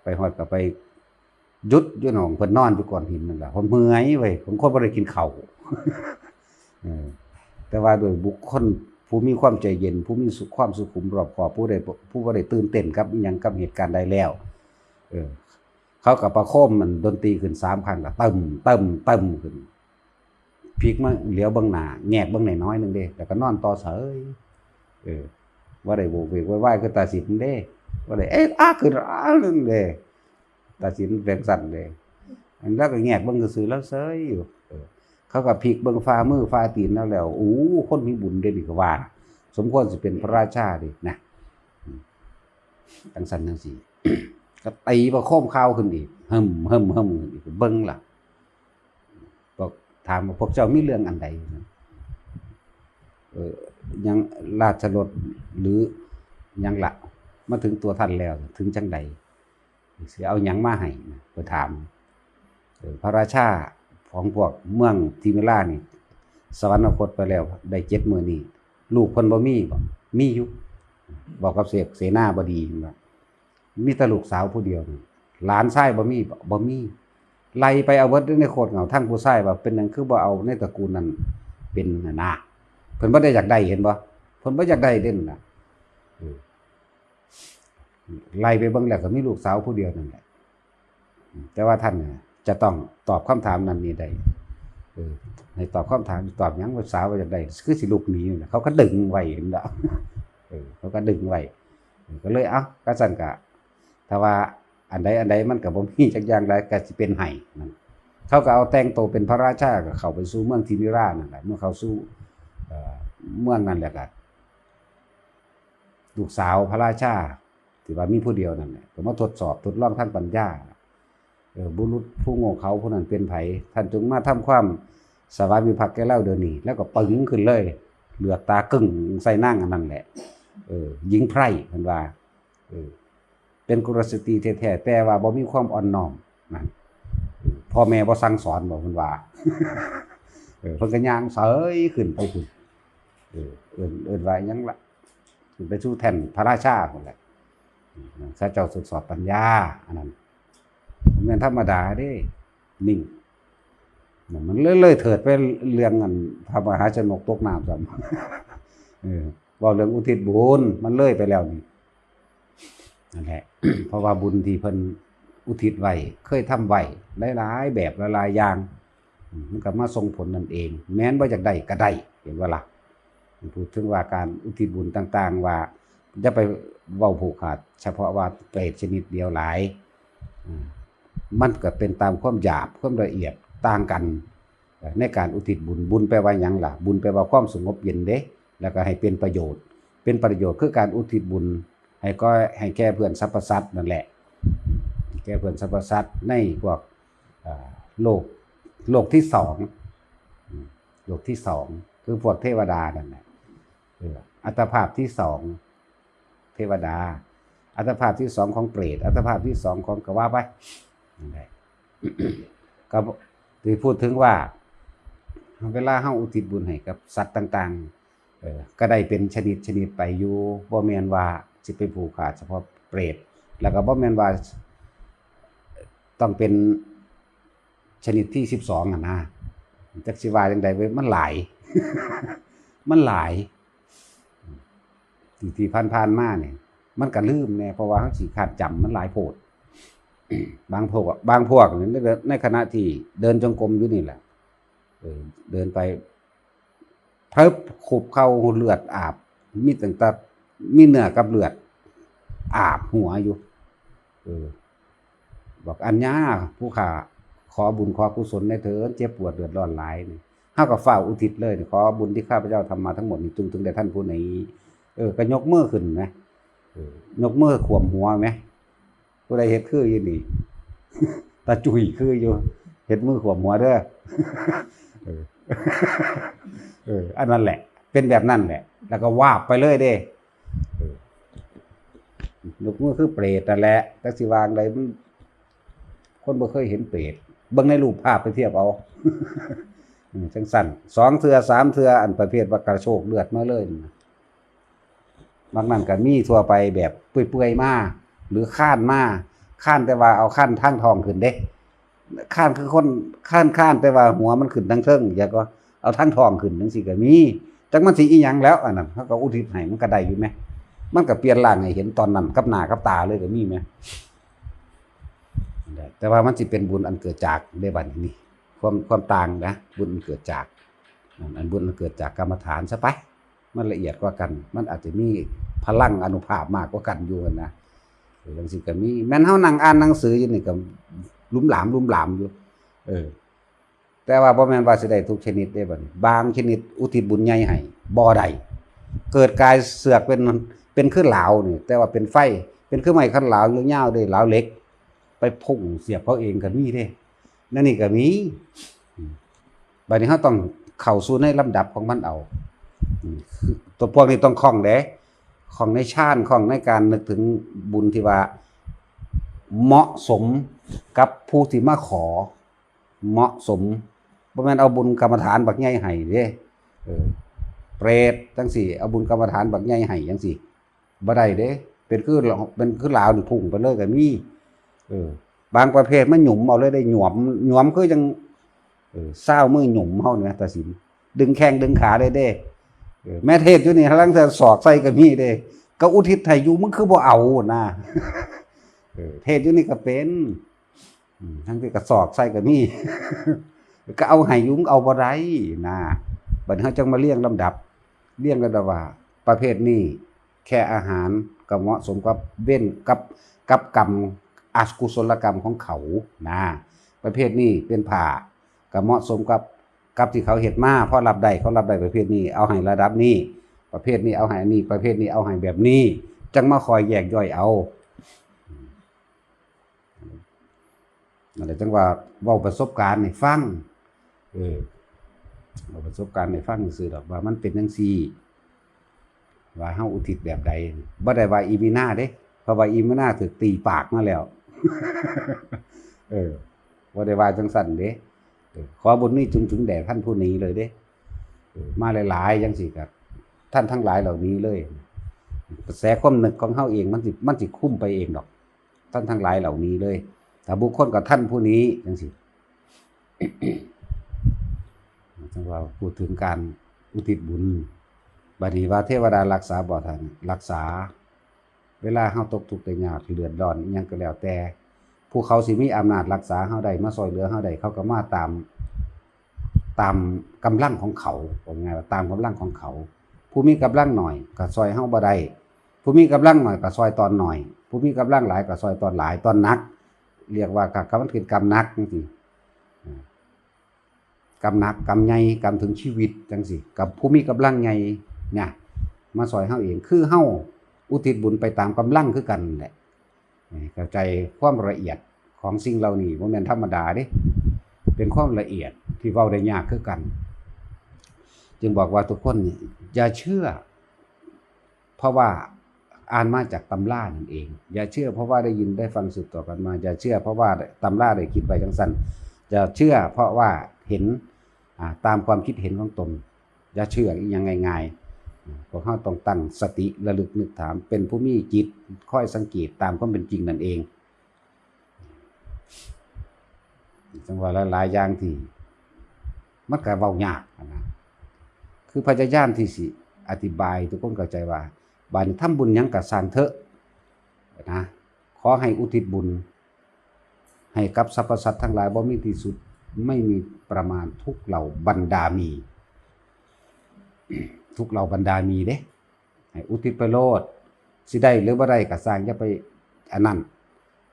ไปฮอดก็ไปหยุดอยู่หม่องเพิ่นนอนอยู่ก้อนหินนั่นล่ะ เพิ่นเมื่อยเว้ย เพิ่นคนบ่ได้กินข้าว เออ แต่ว่าโดยบุคคลผู้มีความใจเย็น ผู้มีสุ ความสุขุมรอบคอบ ผู้ได้ ผู้บ่ได้ตื่นเต้นกับอิหยัง กับเหตุการณ์ใดแล้ว เออ เขาก็ประโคมมันดนตรีขึ้นสามครั้ง ก็ตึ้ม ตึ้ม ตึ้มขึ้น พลิกมาเหลียวเบิ่งหน้า แงกเบิ่งน้อยๆหนึ่งเด้ แล้วก็นอนต่อเสย เออ บ่ได้โวกเวกโวยวายคือตาสินเด้ บ่ได้เอ๊ะอ๊ะขึ้นอ๊ะนั่นเด้ ตาสินเป็นสั่นเด้ อันแล้วก็แงกเบิ่งซื่อๆแล้วเสยอยู่ เออ เขาก็พลิกเบิ่งฝ่ามือฝ่าตีนแล้วแล้ว โอ้ คนมีบุญเด้นี่ก็ว่า สมควรสิเป็นพระราชาเด้นะ อืม จังซั่นจังซี่ ก็ตีประโคมคาวขึ้นอีก หึ่ม หึ่ม หึ่มขึ้นอีก เบิ่งล่ะ บอก ถามว่าพวกเจ้ามีเรื่องอันใด เออ ยังราชรถหรือยังละ มาถึงตัวท่านแล้ว ถึงจังใด สิเอาหยังมาให้นะ ไปถาม เออ พระราชาของพวกเมืองทิมิรานี่ สวรรคตไปแล้ว ได้เจ็ดมื้อนี้ ลูกเพิ่นบ่มีบ่ มีอยู่ บอกกับเสก เสนาบดีว่า มีแต่ลูกสาวผู้เดียวนี่ หลานชายบ่มีบ่ บ่มี ไล่ไปเอาเบิดในโคตรเหงา ทั้งผู้ชายว่า เป็นหยังคือบ่เอาในตระกูลนั้นเป็นน่ะนะ เพิ่นบ่ได้อยากได้ เห็นบ่ เพิ่นบ่อยากได้เด่นน่ะ เออ ไล่ไปเบิ่งแล้วก็มีลูกสาวผู้เดียวนั่นแหละ แต่ว่าท่านน่ะจะต้องตอบคำถามนั้นนี่ได้ เออ ให้ตอบคำถาม ตอบหยัง ลูกสาวว่าอยากได้ คือสิลุกหนีนั่นแหละ เขาก็ดึงไว้ เห็นบ่ เออ เขาก็ดึงไว้ เออ ก็เลย เอ้า ก็ซั่นก็ ถ้าว่าอันใดอันใดมันก็บ่มีจักอย่างใด ก็สิเป็นให้นั่น เขาก็เอาแต่งตัวเป็นพระราชา ก็เข้าไปสู่เมืองทิมิรานั่นแหละ เมื่อเข้าสู่ เอ่อ เมืองนั่นแหละก็ ลูกสาวพระราชา ที่ว่ามีผู้เดียวนั่นแหละ ก็มาทดสอบทดลองทางปัญญา เออ บุรุษผู้โง่เขลาผู้นั้นเป็นไผ ท่านจงมาทำความสวามิภักดิ์แก่ลาวเดี๋ยวนี้ แล้วก็ปึงขึ้นเลย เหลือกตากึ่งใส่นางอันนั้นแหละ เออ หญิงไพร่ เพิ่นว่า เออ เป็นกุลสตรีแท้ๆ แต่ว่าบ่มีความอ่อนน้อม นั่น พ่อแม่บ่สั่งสอนบ่ เพิ่นว่า เออ เพิ่นก็ย่างเสยขึ้นไปพุ้น เออ เอิ้น เอิ้นว่าหยังล่ะ ขึ้นไปสู่แท่นพระราชาพุ้นแหละ เขาเจ้าทดสอบปัญญา อันนั้น บ่แม่นธรรมดาเด้ นิ่ง มันเลย เลยเถิดไปเรื่องอันพระมหาชนกตกน้ำซ้ำ เออ เว้าเรื่องอุทิศบุญมันเลยไปแล้วนี่ นั่นแหละ เพราะว่าบุญที่เพิ่นอุทิศไว้ เคยทำไว้หลายๆแบบหลายๆอย่าง อืม มันก็มาส่งผลนั่นเอง แม้นบ่อยากได้ก็ได้ เห็นบ่ล่ะ พูดถึงว่าการอุทิศบุญต่างๆ ว่าอย่าไปเว้าผูกขาด เฉพาะว่าเปรตชนิดเดียวหลาย อืม มันก็เป็นตามความหยาบ ความละเอียดต่างกัน ในการอุทิศบุญ บุญแปลว่าหยังล่ะ บุญแปลว่าความสงบเย็นเด้ แล้วก็ให้เป็นประโยชน์ เป็นประโยชน์คือการอุทิศบุญ ให้ก็ ให้แก่เพื่อนสรรพสัตว์นั่นแหละ แก่เพื่อนสรรพสัตว์ในพวก เอ่อ โลก โลกที่สอง อืม โลกที่สอง คือพวกเทวดานั่นแหละ เออ อัตภาพที่สอง เทวดา อัตภาพที่สองของเปรต อัตภาพที่สองของ ก็ว่าไป นั่นแหละ ก็ที่พูดถึงว่า เวลาเฮาอุทิศบุญให้กับสัตว์ต่างๆ เออ ก็ได้เป็นชนิดชนิดไปอยู่ บ่แม่นว่าสิไปผูกขาดเฉพาะเปรต แล้วก็บ่แม่นว่าต้องเป็นชนิดที่สิบสองอะนะ จักสิว่าจั่งใดเว้ย มันหลาย มันหลาย ที่ ที่ผ่านๆมาเนี่ย มันก็ลืมแน่ เพราะว่าเฮาขี้คร้านจำ มันหลายโพด บางพวกอะ บางพวกเนี่ย ใน ในขณะที่เดินจงกรมอยู่นี่แหละ เออ เดินไป เพิบ คุบเข่า เลือดอาบ มีตั้งแต่ มีเนื้อกับเลือด อาบหัวอยู่ เออ บอก อัญญา ผู้ข้า ขอบุญขอกุศลแหน่เถิด เจ็บปวดเดือดร้อนหลายนี่ เฮาก็ฟ้าวอุทิศเลย ขอบุญที่ข้าพเจ้าทำมาทั้งหมดนี้ จงถึงแด่ท่านผู้นี้ เออ ก็ยกมือขึ้นนะ เออ ยกมือขวมหัวไหม ผู้ใดเฮ็ดคืออยู่นี่ ตาจุ๋ยคืออยู่ เฮ็ดมือขวมหัวเด้อ เออ เออ อันนั้นแหละ เป็นแบบนั้นแหละ แล้วก็วาบไปเลยเด้ เออ ยกมือคือเปรตนั่นแหละ จักสิว่าจั่งใด มัน คนบ่เคยเห็นเปรต เบิ่งในรูปภาพไปเทียบเอา อืม จั่งซั่น สองเทื่อ สามเทื่อ อันประเภทว่ากระโชกเลือดมาเลยนั่นน่ะ บางนั้นก็มีทั่วไปแบบเปื่อยๆมา หรือคานมา คานแต่ว่าเอาคานทางท้องขึ้นเด้ คานคือคน คาน คานแต่ว่าหัวมันขึ้นทางเทิง แล้วก็เอาทางท้องขึ้นจั่งซี้ก็มี จักมันสิอีหยังแล้ว อันนั้น เฮาก็อุทิศให้มันก็ได้อยู่แหม มันก็เปลี่ยนร่างให้เห็นตอนนั้นกับหน้ากับตาเลยก็มีแหม แต่ว่ามันสิเป็นบุญอันเกิดจากเด้บัดนี้ ความ ความต่างนะ บุญอันเกิดจาก อัน อันบุญอันเกิดจากกรรมฐานซะไป มันละเอียดกว่ากัน มันอาจจะมีพลังอานุภาพมากกว่ากันอยู่นะ เออ จั่งซี้ก็มี แม่นเฮานั่งอ่านหนังสืออยู่นี่ก็หลุมหลาม หลุมหลามอยู่ เออ แต่ว่าบ่แม่นว่าสิได้ทุกชนิดเด้บัดนี้ บางชนิดอุทิศบุญใหญ่ให้ บ่ได้ เกิดกายเสือกเป็น เป็นคือหลาวนี่ แต่ว่าเป็นไฟ เป็นคือไม้คันหลาวยาวๆเด้ หลาวเหล็ก ไปพุ่งเสียบเขาเองก็มีเด้ นั่นนี่ก็มี อืม บัดนี้เฮาต้องเข้าสู่ในลำดับของมันเอา อืม คือตัวพวกนี้ต้องคล่องเด้ คล่องในฌาน คล่องในการนึกถึงบุญที่ว่าเหมาะสมกับผู้ที่มาขอ เหมาะสม บ่แม่นเอาบุญกรรมฐานบักใหญ่ให้เด้ เออ เปรตจั่งซี้ เอาบุญกรรมฐานบักใหญ่ให้จั่งซี้ บ่ได้เด้ เป็นคือ เป็นคือหลาวนี่พุ่งไปเลยก็มี เออ บางประเภทมันหยุมเอาเลยเด้ หยวม หยวมคือจั่ง เออ ซาวมือหยุมเฮานี่นะ ตาสิน ดึงแข้งดึงขาเลยเด้ เออ แม่เทศอยู่นี่ หาลางเทื่อศอกใส่ก็มีเด้ ก็อุทิศให้อยู่ มึงคือบ่เอานะ เออ เทศอยู่นี่ก็เป็น อืม ทั้งที่ก็ศอกใส่ก็มี ก็เอาให้อยู่ มึงเอาบ่ได้นะ บัดนี้เฮาจั่งมาเรียงลำดับ เรียงลำดับว่า ประเภทนี้แค่อาหารก็เหมาะสมกับเว้น กับ กับกรรม อกุศลกรรมของเขานะ ประเภทนี้เป็นผ้าก็เหมาะสมกับ กับที่เขาเฮ็ดมา พอรับได้ เขารับได้ประเภทนี้ เอาให้ระดับนี้ ประเภทนี้เอาให้อันนี้ ประเภทนี้เอาให้แบบนี้ จั่งมาคอยแยกย่อยเอา นั่นแหละจั่งว่าเว้าประสบการณ์ให้ฟัง เออ เว้าประสบการณ์ให้ฟังซื่อๆดอกว่ามันเป็นจั่งซี้ ว่าเฮาอุทิศแบบใด บ่ได้ว่าอีมินาเด้ เพราะว่าอีมินาถูกตีปากมาแล้ว เออ บ่ได้ว่าจั่งซั่นเด้ เออ ขอบุญนี้จงถึงแด่ท่านผู้นี้เลยเด้ เออ มาหลายๆจั่งซี้ก็ ท่านทั้งหลายเหล่านี้เลย กระแสความนึกของเฮาเองมันสิ มันสิคุมไปเองดอก ท่านทั้งหลายเหล่านี้เลย ถ้าบุคคลกับท่านผู้นี้จั่งซี้ จั่งว่าพูดถึงการอุทิศบุญ บัดนี้ว่าเทวดารักษาบ่ท่าน รักษา เวลาเฮาตกทุกข์ได้ยากเดือดร้อนอิหยังก็แล้วแต่ ผู้เขาสิมีอำนาจรักษาเฮาได้ มาซ่อยเหลือเฮาได้ เขาก็มาตาม ตามกำลังของเขา ว่าง่ายว่าตามกำลังของเขา ผู้มีกำลังน้อยก็ซ่อยเฮาบ่ได้ ผู้มีกำลังน้อยก็ซ่อยตอนน้อย ผู้มีกำลังหลายก็ซ่อยตอนหลาย ตอนหนัก เรียกว่ากรรม มันเป็นกรรมหนักจังซี้ กรรมหนัก กรรมใหญ่ กรรมถึงชีวิตจังซี้ กับผู้มีกำลังใหญ่เนี่ย มาซ่อยเฮาเอง คือเฮาอุทิศบุญไปตามกำลังคือกันแหละ เข้าใจความละเอียดของสิ่งเหล่านี้ บ่แม่นธรรมดาเด้ เป็นความละเอียดที่เว้าได้ยากคือกัน จึงบอกว่าทุกคนนี่อย่าเชื่อ เพราะว่าอ่านมาจากตำรานั่นเอง อย่าเชื่อเพราะว่าได้ยินได้ฟังสืบต่อกันมา อย่าเชื่อเพราะว่าตำราได้คิดไว้จังซั่น อย่าเชื่อเพราะว่าเห็น อ่า ตามความคิดเห็นของตน อย่าเชื่ออีหยังง่ายๆ พวกเฮาต้องตั้งสติระลึกนึกถาม เป็นผู้มีจิตคอยสังเกตตามความเป็นจริงนั่นเอง จังว่าหลายๆ อย่างที่มันก็เว้ายากนะ คือพยายามที่สิอธิบายทุกคนเข้าใจว่า บาดนี้ทำบุญหยังก็ซ่างเถอะนะ ขอให้อุทิศบุญ ให้กับสรรพสัตว์ทั้งหลายบ่มีที่สุด ไม่มีประมาณ ทุกเหล่าบรรดามี ทุกเหล่าบรรดามีเด้ ให้อุทิศไปโลด สิได้หรือบ่ได้ก็ซ่าง อย่าไปอันนั้น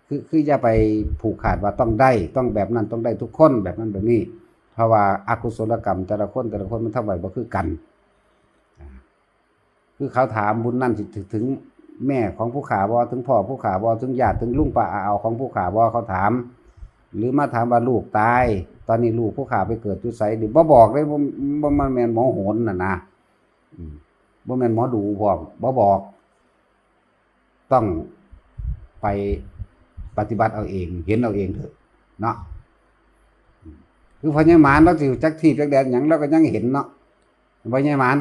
คือ คืออย่าไปผูกขาดว่าต้องได้ ต้องแบบนั้น ต้องได้ทุกคน แบบนั้นแบบนี้ เพราะว่าอกุศลกรรมแต่ละคน แต่ละคนมันทำไว้บ่คือกัน อ่า คือเขาถามบุญนั่นสิถึง ถึงแม่ของผู้ข้าบ่ ถึงพ่อผู้ข้าบ่ ถึงญาติ ถึงลุงป้าอาเอาของผู้ข้าบ่ เขาถาม หรือมาถามว่าลูกตาย ตอนนี้ลูกผู้ข้าไปเกิดอยู่ไส นี่บ่บอกเลย บ่ บ่ มันแม่นหมอโหนน่ะนะ อืม บ่แม่นหมอดูพร้อม บ่บอก ต้องไปปฏิบัติเอาเอง เห็นเอาเองเถอะ เนาะ คือพ่อใหญ่หมาน ลาวสิจักทีบจักแดนหยัง ลาวก็ยังเห็นเนาะ พ่อใหญ่หมาน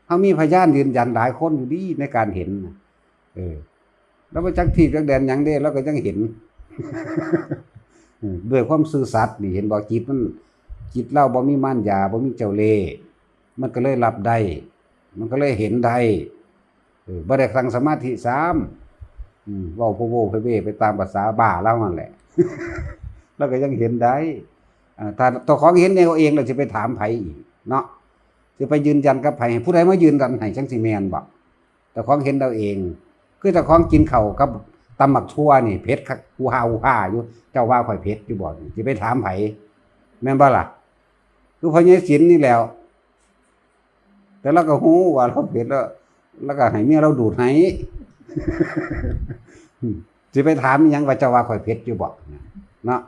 เฮามีพยานยืนยันหลายคนอยู่ดีในการเห็นน่ะ เออ ลาวบ่จักทีบจักแดนหยังเด้ ลาวก็ยังเห็น อืม ด้วยความซื่อสัตย์นี่ เห็นบ่ จิตมัน จิตลาวบ่มีมารยา บ่มีเจ้าเล่ห์ มันก็เลยรับได้ มันก็เลยเห็นได้ เออ บ่ได้ตั้งสมาธิซ้ำ อืม เว้าโพโวโพเวไปตามภาษาบ้าลาวนั่นแหละ ลาวก็ยังเห็นได้ อ่า ถ้าเจ้าของเห็นเอาเอง แล้วสิไปถามไผอีกเนาะ สิไปยืนยันกับไผ ให้ผู้ใดมายืนยันให้ จั่งสิแม่นบ่ เจ้าของเห็นเอาเอง คือเจ้าของกินข้าวกับตำบักถั่วนี่เผ็ดคัก ฮูฮาฮูฮาอยู่ เจ้าว่าข้อยเผ็ดอยู่บ่ สิไปถามไผ แม่นบ่ล่ะ คือพ่อใหญ่ศิลป์นี่แหล้ว แต่ลาวก็ฮู้ว่าลาวเผ็ดแล้ว ลาวก็ให้เมียลาวดูดให้ สิไปถามอิหยังว่าเจ้าว่าข้อยเผ็ดอยู่บ่ เนาะ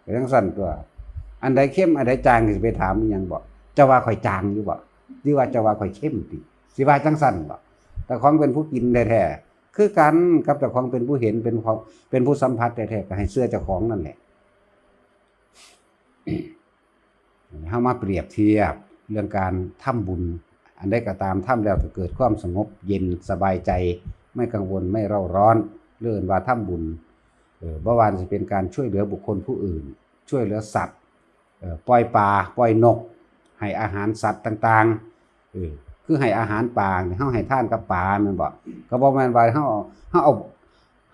เป็นจั่งซั่นตั๊ว อันใดเค็มอันใดจางสิไปถามอิหยังบ่ เจ้าว่าข้อยจางอยู่บ่ หรือว่าเจ้าว่าข้อยเค็มติ สิว่าจั่งซั่นบ่ เจ้าของเป็นผู้กินแท้ๆ คือกันกับเจ้าของเป็นผู้เห็น เป็นของ เป็นผู้สัมผัสแท้ๆ ก็ให้เชื่อเจ้าของนั่นแหละ เฮามาเปรียบเทียบเรื่องการทำบุญ อันใดก็ตามทำแล้วจะเกิดความสงบเย็นสบายใจ ไม่กังวลไม่เร่าร้อน เรียกว่าทำบุญ เออ บ่ว่าสิเป็นการช่วยเหลือบุคคลผู้อื่น ช่วยเหลือสัตว์ เออ ปล่อยปลา ปล่อยนก ให้อาหารสัตว์ต่างๆ เออ คือให้อาหารปลานี่ เฮาให้ทานกับปลาแม่นบ่ ก็บ่แม่นว่าเฮา เฮาเอา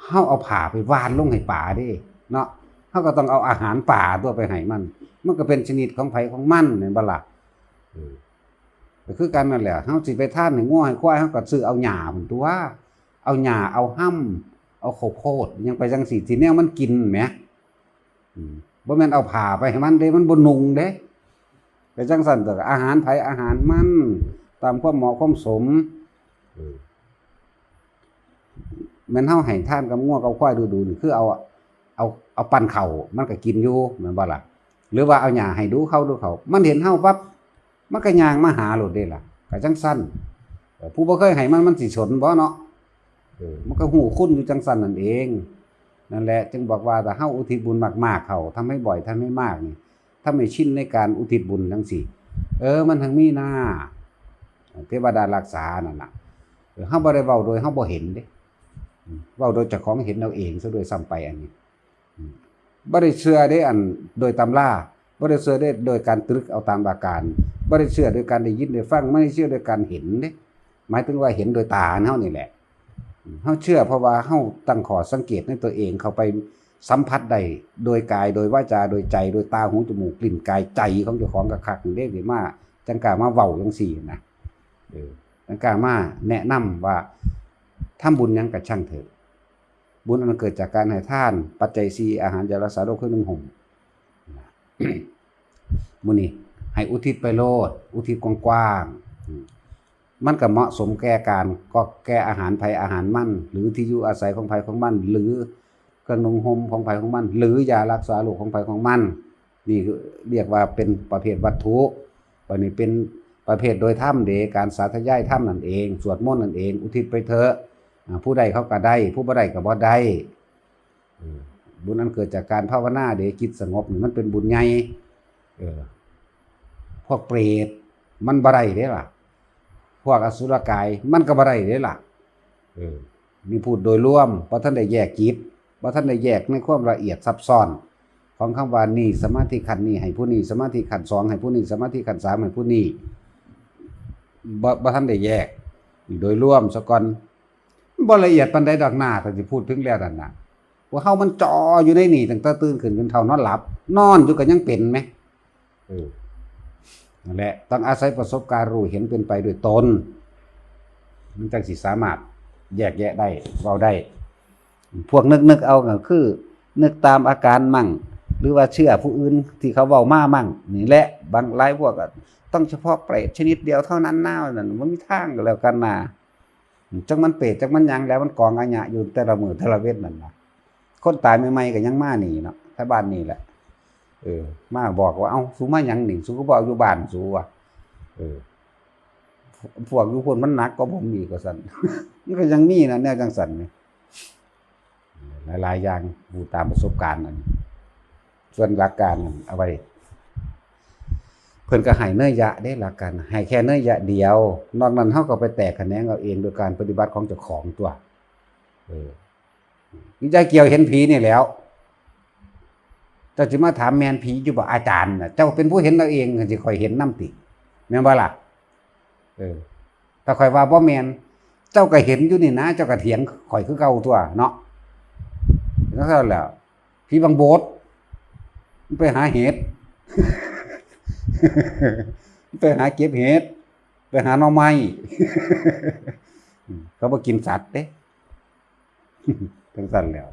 เฮาเอาผ้าไปหว่านลงให้ปลาเด้ เนาะ เฮาก็ต้องเอาอาหารปลาตั๊วไปให้มัน มันก็เป็นชนิดของไผของมันแม่นบ่ล่ะ เออ ก็คือกันนั่นแหละ เฮาสิไปทานให้งัวให้ควาย เฮาก็ซื้อเอาหญ้าพุ้นตั๊ว เอาหญ้า เอาฮำ เอาข้าวโพด หยังไปจั่งซี้ ที่แนวมันกินแหม อืม บ่แม่นเอาผ้าไปให้มันเด้ มันบ่นุ่งเด้ ก็จั่งซั่นตั๊ว อาหารไผอาหารมัน ตามความเหมาะความสม เออ แม่นเฮาให้ทานกับงัวกับควายดูๆ นี่ คือเอา เอา เอาปันข้าว มันก็กินอยู่ แม่นบ่ล่ะ หรือว่าเอาหญ้าให้ดูเขาดูเขา มันเห็นเฮาปั๊บ มันก็ย่างมาหาโลดเด้ล่ะ ก็จั่งซั่น เออ ผู้บ่เคยให้มัน มันสิสนบ่เนาะ เออ มันก็ฮู้คุณอยู่จั่งซั่นนั่นเอง นั่นแหละ จึงบอกว่าถ้าเฮาอุทิศบุญมากๆ เข้า ทำให้บ่อย ทำให้มากนี่ ทำให้ชินในการอุทิศบุญจั่งซี้ เออ มันถึงมีหน้า เทวดารักษานั่นน่ะ เออ เฮาบ่ได้เว้าโดยเฮาบ่เห็นเด้ อืม เว้าโดยเจ้าของเห็นเอาเองซะด้วยซ้ำไปอันนี้ อืม บ่ได้เชื่อเด้ อันโดยตำรา บ่ได้เชื่อเด้โดยการตรึกเอาตามอาการ บ่ได้เชื่อโดยการได้ยินได้ฟัง บ่ได้เชื่อโดยการเห็นเด้ หมายถึงว่าเห็นโดยตาเฮานี่แหละ เฮาเชื่อเพราะว่าเฮาตั้งข้อสังเกตในตัวเอง เข้าไปสัมผัสได้โดยกาย โดยวาจา โดยใจ โดยตา หู จมูก กลิ่น กาย ใจของเจ้าของคักๆ นี่เด้ สิมา จั่งกล้ามาเว้าจั่งซี้นะ เออ จั่งกล้ามาแนะนำว่า ทำบุญหยังก็ช่างเถอะ บุญอันเกิดจากการให้ทาน ปัจจัยสี่ อาหาร ยารักษาโรค เครื่องนุ่งห่ม มื้อนี้ให้อุทิศไปโลด อุทิศกว้างๆ อืม มันก็เหมาะสมแก่การ ก็แก่อาหารไผอาหารมัน หรือที่อยู่อาศัยของไผของมัน หรือเครื่องนุ่งห่มของไผของมัน หรือยารักษาโรคของไผของมัน นี่คือเรียกว่าเป็นประเภทวัตถุ บัดนี้เป็นประเภทโดยธรรมเด้ การสาธยายธรรมนั่นเอง สวดมนต์นั่นเอง อุทิศไปเถอะ อ่า ผู้ได้เขาก็ได้ ผู้บ่ได้ก็บ่ได้ เออ บุญอันเกิดจากการภาวนาเด้ จิตสงบนี่มันเป็นบุญใหญ่ เออ พวกเปรตมันบ่ได้เด้ล่ะ พวกอสุรกายมันก็บ่ได้เด้ล่ะ เออ นี่พูดโดยรวม บ่ทันได้แยกจิต บ่ทันได้แยกในความละเอียดซับซ้อน ของคำว่านี่สมาธิขั้นนี้ให้ผู้นี้ สมาธิขั้นสองให้ผู้นี้ สมาธิขั้นสามให้ผู้นี้ บ่ บ่ทันได้แยก นี่โดยรวมซะก่อน บ่ละเอียดปานใดดอกนา ถ้าสิพูดถึงแล้วนั่นน่ะ พวกเฮามันจ่ออยู่ในนี่ตั้งแต่ตื่นขึ้นจนเฒ่านอนหลับ นอนอยู่ก็ยังเป็นแหม เออ นั่นแหละ ต้องอาศัยประสบการณ์รู้เห็นเป็นไปด้วยตน มันจั่งสิสามารถแยกแยะได้ เว้าได้ พวกนึกๆ เอาก็คือ นึกตามอาการมั่ง หรือว่าเชื่อผู้อื่นที่เขาเว้ามามั่ง นี่แหละ บางหลายพวกก็ต้องเฉพาะเปรตชนิดเดียวเท่านั้นนะ นั่นบ่มีทางก็แล้วกันนะ จักมันเปรตจักมันหยังแล้ว มันกองอาญะอยู่แต่ละมื้อแต่ละเว็นนั่นน่ะ คนตายใหม่ๆ ก็ยังมานี่เนาะ แถวบ้านนี่แหละ เออ มาบอกว่า "เอ้า สูมาหยังนี่ สูก็บอกอยู่บ้านสูว่ะ" เออ "พวกอยู่พุ่นมันหนักกว่าผมอีก" ว่าซั่น มันก็ยังมีนะแนวจั่งซั่นนี่ หลายๆ อย่าง พูดตามประสบการณ์นั่น ส่วนหลักการนั่นเอาไว้ เพิ่นก็ให้เนยยะเด้ หลักการ ให้แค่เนยยะเดียว นอกนั้นเฮาก็ไปแตกแขนงเอาเองโดยการปฏิบัติของเจ้าของตัว เออ วิจัยเกี่ยวเห็นผีนี่แหล้ว เจ้าสิมาถามแม่นผีอยู่บ่อาจารย์น่ะ เจ้าเป็นผู้เห็นเอาเอง สิข้อยเห็นนำติ แม่นบ่ล่ะ เออ ถ้าข้อยว่าบ่แม่น เจ้าก็เห็นอยู่นี่นะ เจ้าก็เถียงข้อยคือเก่าตัวเนาะ จั่งซั่นแหล้ว ผีบังโบด มันไปหาเห็ด มันไปหาเก็บเห็ด ไปหาหน่อไม้ เขาบ่กินสัตว์เด้ จั่งซั่นแหล้ว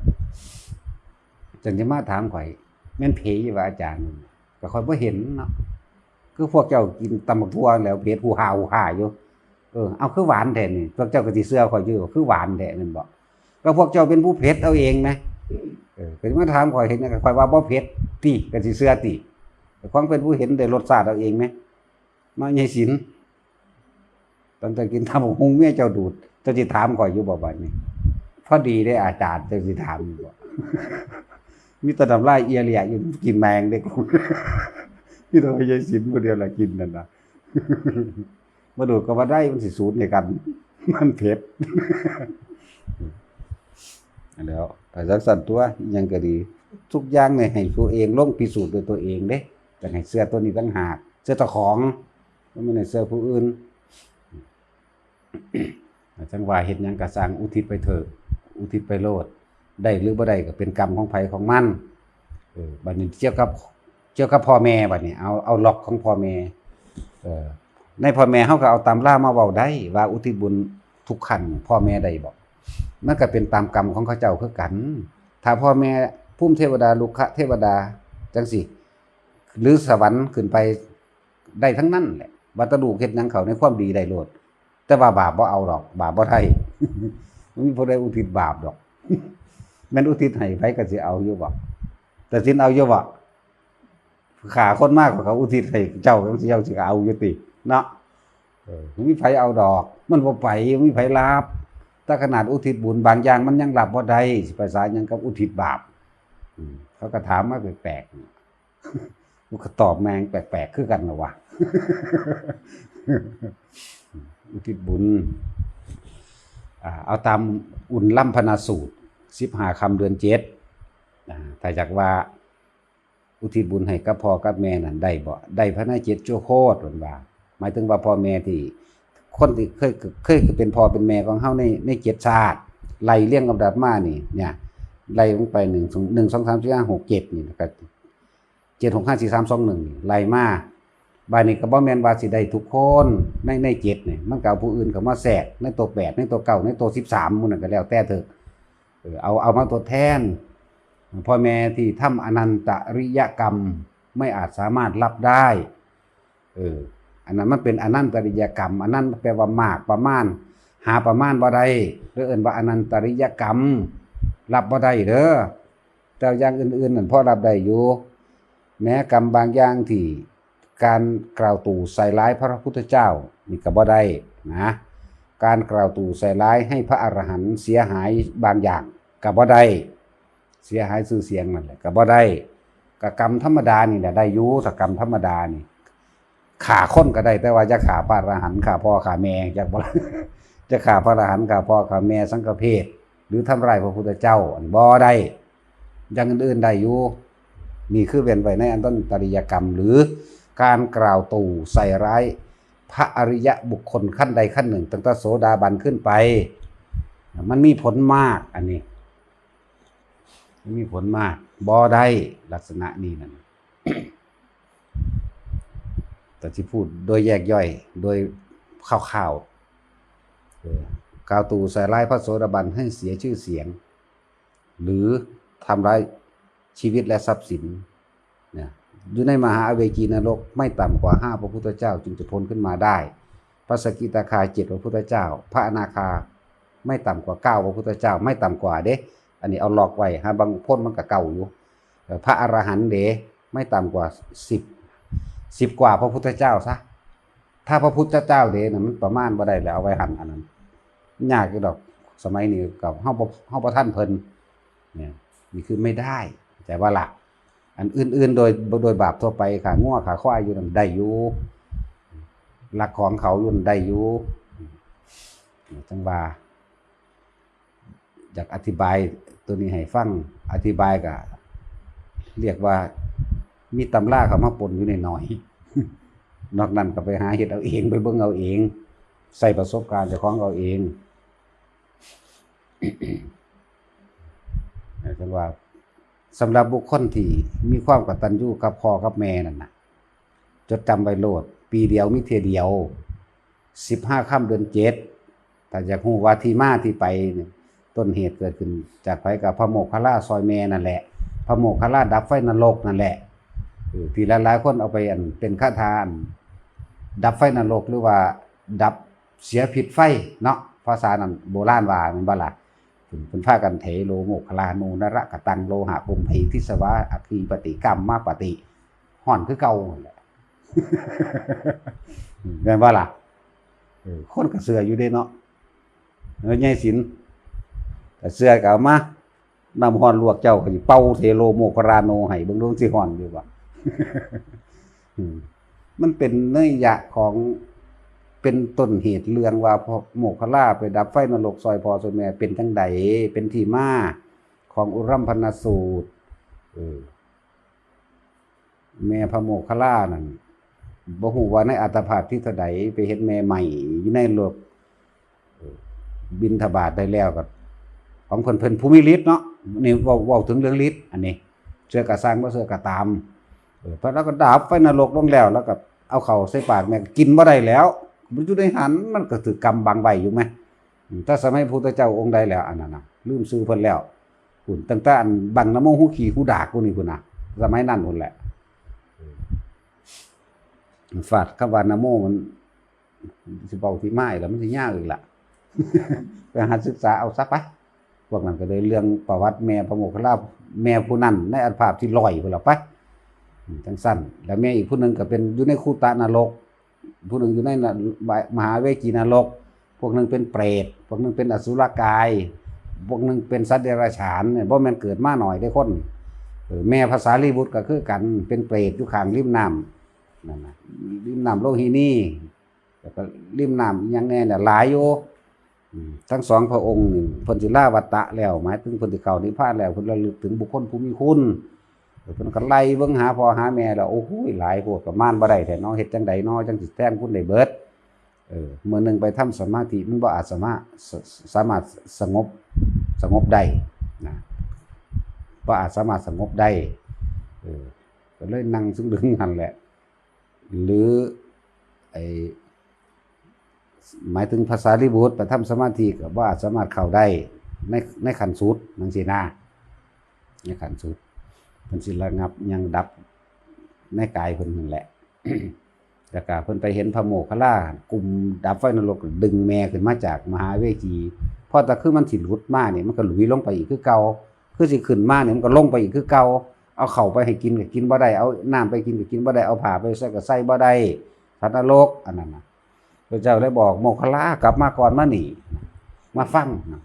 จั่งสิมาถามข้อย "แม่นผีอยู่บ่อาจารย์" ก็ข้อยบ่เห็นเนาะ คือพวกเจ้ากินตำบักถั่วแล้วเผ็ดฮู่ฮ่าฮู่ฮ่าอยู่ เออ เอาคือหวานแท้นี่ พวกเจ้าก็สิเชื่อข้อยอยู่ คือหวานแท้แม่นบ่ ก็พวกเจ้าเป็นผู้เผ็ดเอาเองนะ เออ ก็สิมาถามข้อยเห็นหยัง ข้อยว่าบ่เผ็ดติ ก็สิเชื่อติ แต่ของเป็นผู้เห็นได้รสชาติเอาเองนะ เนาะ ยายศิลป์ ตอนเจ้ากินตำบักหุ่งเมียเจ้าดูด เจ้าสิถามข้อยอยู่บ่บัดนี้ พอดีเด้อาจารย์ เจ้าสิถามอยู่บ่ มีแต่น้ำลายเอียเลียอยู่ กินแมงเด้ กู มีแต่ยายศิลป์ผู้เดียวล่ะกินนั่นน่ะ บ่ดูดก็บ่ได้ มันสิสูดให้กัน มันเผ็ด แล้ว ไปจั่งซั่นตัว อิหยังก็ดี ทุกอย่างนี่ให้ตัวเองลงพิสูจน์ด้วยตัวเองเด้ จั่งให้เชื่อตัวนี้ต่างหาก เชื่อเจ้าของ บ่แม่นให้เชื่อผู้อื่น จั่งว่าเฮ็ดหยังก็ซ่างอุทิศไปเถอะ อุทิศไปโลด ได้หรือบ่ได้ก็เป็นกรรมของไผของมัน เออ บัดนี้เกี่ยวกับ เกี่ยวกับพ่อแม่บัดนี้ เอา เอาล็อกของพ่อแม่ เออ ในพ่อแม่เฮาก็เอาตำรามาเว้าได้ ว่าอุทิศบุญทุกขั้นพ่อแม่ได้บ่ มันก็เป็นตามกรรมของเขาเจ้าคือกัน ถ้าพ่อแม่ภูมิเทวดา รุกขเทวดา จั่งซี้ หรือสวรรค์ขึ้นไปได้ทั้งนั้นแหละ ว่าแต่ลูกเฮ็ดหยังเขาในความดีได้โลด แต่ว่าบาปบ่เอาดอก บาปบ่ได้ บ่มีผู้ใดอุทิศบาปดอก แม่นอุทิศให้ไผก็สิเอาอยู่บ่ แต่สิเอาอยู่บ่ ฆ่าคนมาก็อุทิศให้เจ้าจั่งซี้ เจ้าสิเอาอยู่ติ เนาะ เออ บ่มีไผเอาดอก มันบ่ไป บ่มีไผรับ แต่ขนาดอุทิศบุญบางอย่างมันยังรับบ่ได้ สิไปสาหยังกับอุทิศบาป อืม เขาก็ถามมาแปลกๆ มันก็ตอบแม่งแปลกๆ คือกันล่ะวะ อุทิศบุญ อ่า เอาตามอุ่นล่ำพนาสูตร สิบห้าค่ำเดือนเจ็ด อ่า ถ้าอยากว่า อุทิศบุญให้กับพ่อกับแม่นั่นได้บ่ ได้ภายในเจ็ดชั่วโคตร เพิ่นว่า หมายถึงว่าพ่อแม่ที่ คนที่เคย เคยเป็นพ่อเป็นแม่ของเฮาใน ในเจ็ดชาติ ไล่เรียงลำดับมานี่ เนี่ย ไล่ลงไป หนึ่ง หนึ่ง สอง สาม สี่ ห้า หก เจ็ด นี่ แล้วก็ เจ็ด หก ห้า สี่ สาม สอง หนึ่ง นี่ ไล่มา บาดนี้ก็บ่แม่นว่าสิได้ทุกคนใน ในเจ็ดนี่ มันก็เอาผู้อื่นเข้ามาแทรกในตัวแปด ในตัวเก้า ในตัวสิบสาม หมู่นั้นก็แล้วแต่เถอะ เออ เอา เอามาทดแทน พ่อแม่ที่ทำอนันตริยกรรม ไม่อาจสามารถรับได้ เออ อันนั้นมันเป็นอนันตริยกรรม อันนั้นแปลว่ามากประมาณ หาประมาณบ่ได้ หรือเอิ้นว่าอนันตริยกรรม รับบ่ได้เด้อ แต่อย่างอื่นๆนั่นพอรับได้อยู่ แม้กรรมบางอย่างที่การกล่าวตู่ใส่ร้ายพระพุทธเจ้า นี่ก็บ่ได้นะ การกล่าวตู่ใส่ร้ายให้พระอรหันต์เสียหายบางอย่างก็บ่ได้ เสียหายชื่อเสียงนั่นแหละก็บ่ได้ ก็กรรมธรรมดานี่แหละได้อยู่ ถ้ากรรมธรรมดานี่ ฆ่าคนก็ได้ แต่ว่าอย่าฆ่าพระอรหันต์ ฆ่าพ่อฆ่าแม่ จักบ่ล่ะ จะฆ่าพระอรหันต์ ฆ่าพ่อฆ่าแม่ สังฆเพศ หรือทำร้ายพระพุทธเจ้า อันบ่ได้ อย่างอื่นๆได้อยู่ นี่คือเว้นไว้ในอนันตริยกรรม หรือการกล่าวตู่ใส่ร้ายพระอริยบุคคลขั้นใดขั้นหนึ่ง ตั้งแต่โสดาบันขึ้นไป มันมีผลมาก อันนี้ มันมีผลมาก บ่ได้ ลักษณะนี้นั่น แต่ที่พูดโดยแยกย่อย โดยคร่าวๆ เออ กล่าวตู่ใส่ร้ายพระโสดาบันให้เสียชื่อเสียง หรือทำร้ายชีวิตและทรัพย์สิน เนี่ย อยู่ในมหาอเวจีนรก ไม่ต่ำกว่าห้าพระพุทธเจ้าจึงจะพ้นขึ้นมาได้ พระสกิทาคาเจ็ดพระพุทธเจ้า พระอนาคาไม่ต่ำกว่าเก้าพระพุทธเจ้า ไม่ต่ำกว่าเด้ อันนี้เอาล็อกไว้ หาบางคนมันก็เก่าอยู่ เอ่อ พระอรหันต์เด้ ไม่ต่ำกว่าสิบ สิบกว่าพระพุทธเจ้าซะ ถ้าพระพุทธเจ้าเด้น่ะ มันประมาณบ่ได้แล้ว เอาไว้หั่นอันนั้น ยากอยู่ดอก สมัยนี้ก็เฮาบ่ เฮาบ่ทันเพิ่น เนี่ย นี่คือไม่ได้ เข้าใจบ่ล่ะ อันอื่นๆ โดย โดยบาปทั่วไป ฆ่างัวฆ่าควายอยู่นั่นได้อยู่ ลักของเขาอยู่นั่นได้อยู่ จั่งว่า อยากอธิบายตัวนี้ให้ฟัง อธิบายก็เรียกว่ามีตำราเข้ามาปนอยู่หน่อยๆ นอกนั้นก็ไปหาเฮ็ดเอาเอง ไปเบิ่งเอาเอง ใช้ประสบการณ์เจ้าของเอาเอง จั่งว่า สำหรับบุคคลที่มีความกตัญญูกับพ่อกับแม่นั่นน่ะ จดจำไว้โลด ปีเดียวมีเทื่อเดียว สิบห้าค่ำเดือนเจ็ด ถ้าอยากรู้ว่าที่มาที่ไปเนี่ย ต้นเหตุเกิดขึ้นจากไผ กับพระโมคคัลลาซอยแม่นั่นแหละ พระโมคคัลลาดับไฟนรกนั่นแหละ เออ ที่หลายๆ คนเอาไปอันเป็นคาถาอันดับไฟนรก หรือว่าดับเสียพิษไฟเนาะ ภาษานั้นโบราณว่าแม่นบ่ล่ะ เพิ่น เพิ่นพากันเถโลโมคคัลลาโนนรกตังโลหะกุมภีทิสวาอัคคีปฏิกัมมปฏิ ฮ้อนคือเก่านั่นแหละ แม่นบ่ล่ะ เออ คนก็เชื่ออยู่เด้เนาะ เออ ใหญ่ศิลป์ ก็เชื่อก็เอามา น้ำฮ้อนลวกเจ้า ก็สิเป่าเถโลโมคคัลลาโนให้ เบิ่งดูมันสิฮ้อนอยู่บ่ อืม มันเป็นนัยยะของ เป็นต้นเหตุเรื่องว่าพระโมคคัลลาไปดับไฟนรกซอยพ่อซอยแม่ เป็นจั่งใด เป็นที่มาของอุรัมพนสูตร เออ แม่พระโมคคัลลานั่น บ่ฮู้ว่าในอัตตภาพที่เท่าใด ไปเห็นแม่ใหม่อยู่ในรถ เออ บิณฑบาตได้แล้วก็ ของเพิ่น เพิ่นผู้มีฤทธิ์เนาะ นี่เว้า เว้าถึงเรื่องฤทธิ์ อันนี้ เชื่อก็ซ่าง บ่เชื่อก็ตาม เออ พระ แล้วก็ดับไฟนรกลงแล้ว แล้วก็เอาเข้าใส่ปากแม่ ก็กินบ่ได้แล้ว มันอยู่ในหั้น มันก็ถือกำบังไว้อยู่แหม อืม แต่สมัยพุทธเจ้าองค์ใดแล้ว อันนั้นน่ะ ลืมชื่อเพิ่นแล้ว พุ้น ตั้งแต่อันบังนะโมฮูขี้ฮูดากพุ้นนี่พุ้นน่ะ สมัยนั้นพุ้นแหละ ฟาดคำว่านะโมมัน สิเว้าที่มาอีกแล้ว มันสิยาวอีกล่ะ ไปหาศึกษาเอาซะไป พวกนั้นก็เลยเรื่องประวัติแม่พระโมคคัลลา แม่ผู้นั้นในอัตภาพที่ร้อยพุ้นล่ะไป อืม จั่งซั่น แล้วแม่อีกผู้หนึ่งก็เป็นอยู่ในคูตะนรก ผู้หนึ่งอยู่ในน- มหาเวจีนรก พวกหนึ่งเป็นเปรต พวกหนึ่งเป็นอสุรกาย พวกหนึ่งเป็นสัตว์เดรัจฉานเนี่ย บ่แม่นเกิดมาน้อยเด้คน เออ แม่พระสารีบุตรก็คือกัน เป็นเปรตอยู่ข้างริมน้ำนั่นน่ะ ริมน้ำโลหินี แล้วก็ริมน้ำอีหยังแน่เนี่ยหลายอยู่ อืม ทั้งสองพระองค์นี่เพิ่นสิลาวัฏฏะแล้ว หมายถึงเพิ่นสิเข้านิพพานแล้ว เพิ่นระลึกถึงบุคคลผู้มีคุณ เพิ่นก็ไล่เบิ่งหาพ่อหาแม่แล้ว โอ้โห หลายโพด ประมาณบ่ได้แท้เนาะ เฮ็ดจั่งใดเนาะ จั่งสิแทนคุณได้เบิด เออ มื้อหนึ่งไปทำสมาธิ มันบ่อาจสามารถ ส- สามารถสงบ สงบได้นะ บ่อาจสามารถสงบได้ เออ ก็เลยนั่งซึ่งดึงหั่นแหละ หรือ ไอ้ หมายถึงพระสารีบุตรไปทำสมาธิก็บ่อาจสามารถเข้าได้ในในขั้นสุดจั่งซี้นะ ในขั้นสุด เพิ่นสิระงับยังดับในกายเพิ่นนั่นแหละ แล้วก็เพิ่นไปเห็นพระโมคคัลลา กลุ่มดับไฟนรก ดึงแม่ขึ้นมาจากมหาเวจี พอแต่คือมันสิหลุดมานี่ มันก็หลุยลงไปอีกคือเก่า คือสิขึ้นมานี่ มันก็ลงไปอีกคือเก่า เอาเข้าไปให้กินก็กินบ่ได้ เอาน้ำไปกินก็กินบ่ได้ เอาผ้าไปใส่ก็ใส่บ่ได้ สัตว์นรก อันนั้นน่ะ พระเจ้าเลยบอกโมคคัลลากลับมาก่อนมานี่ มาฟังนะ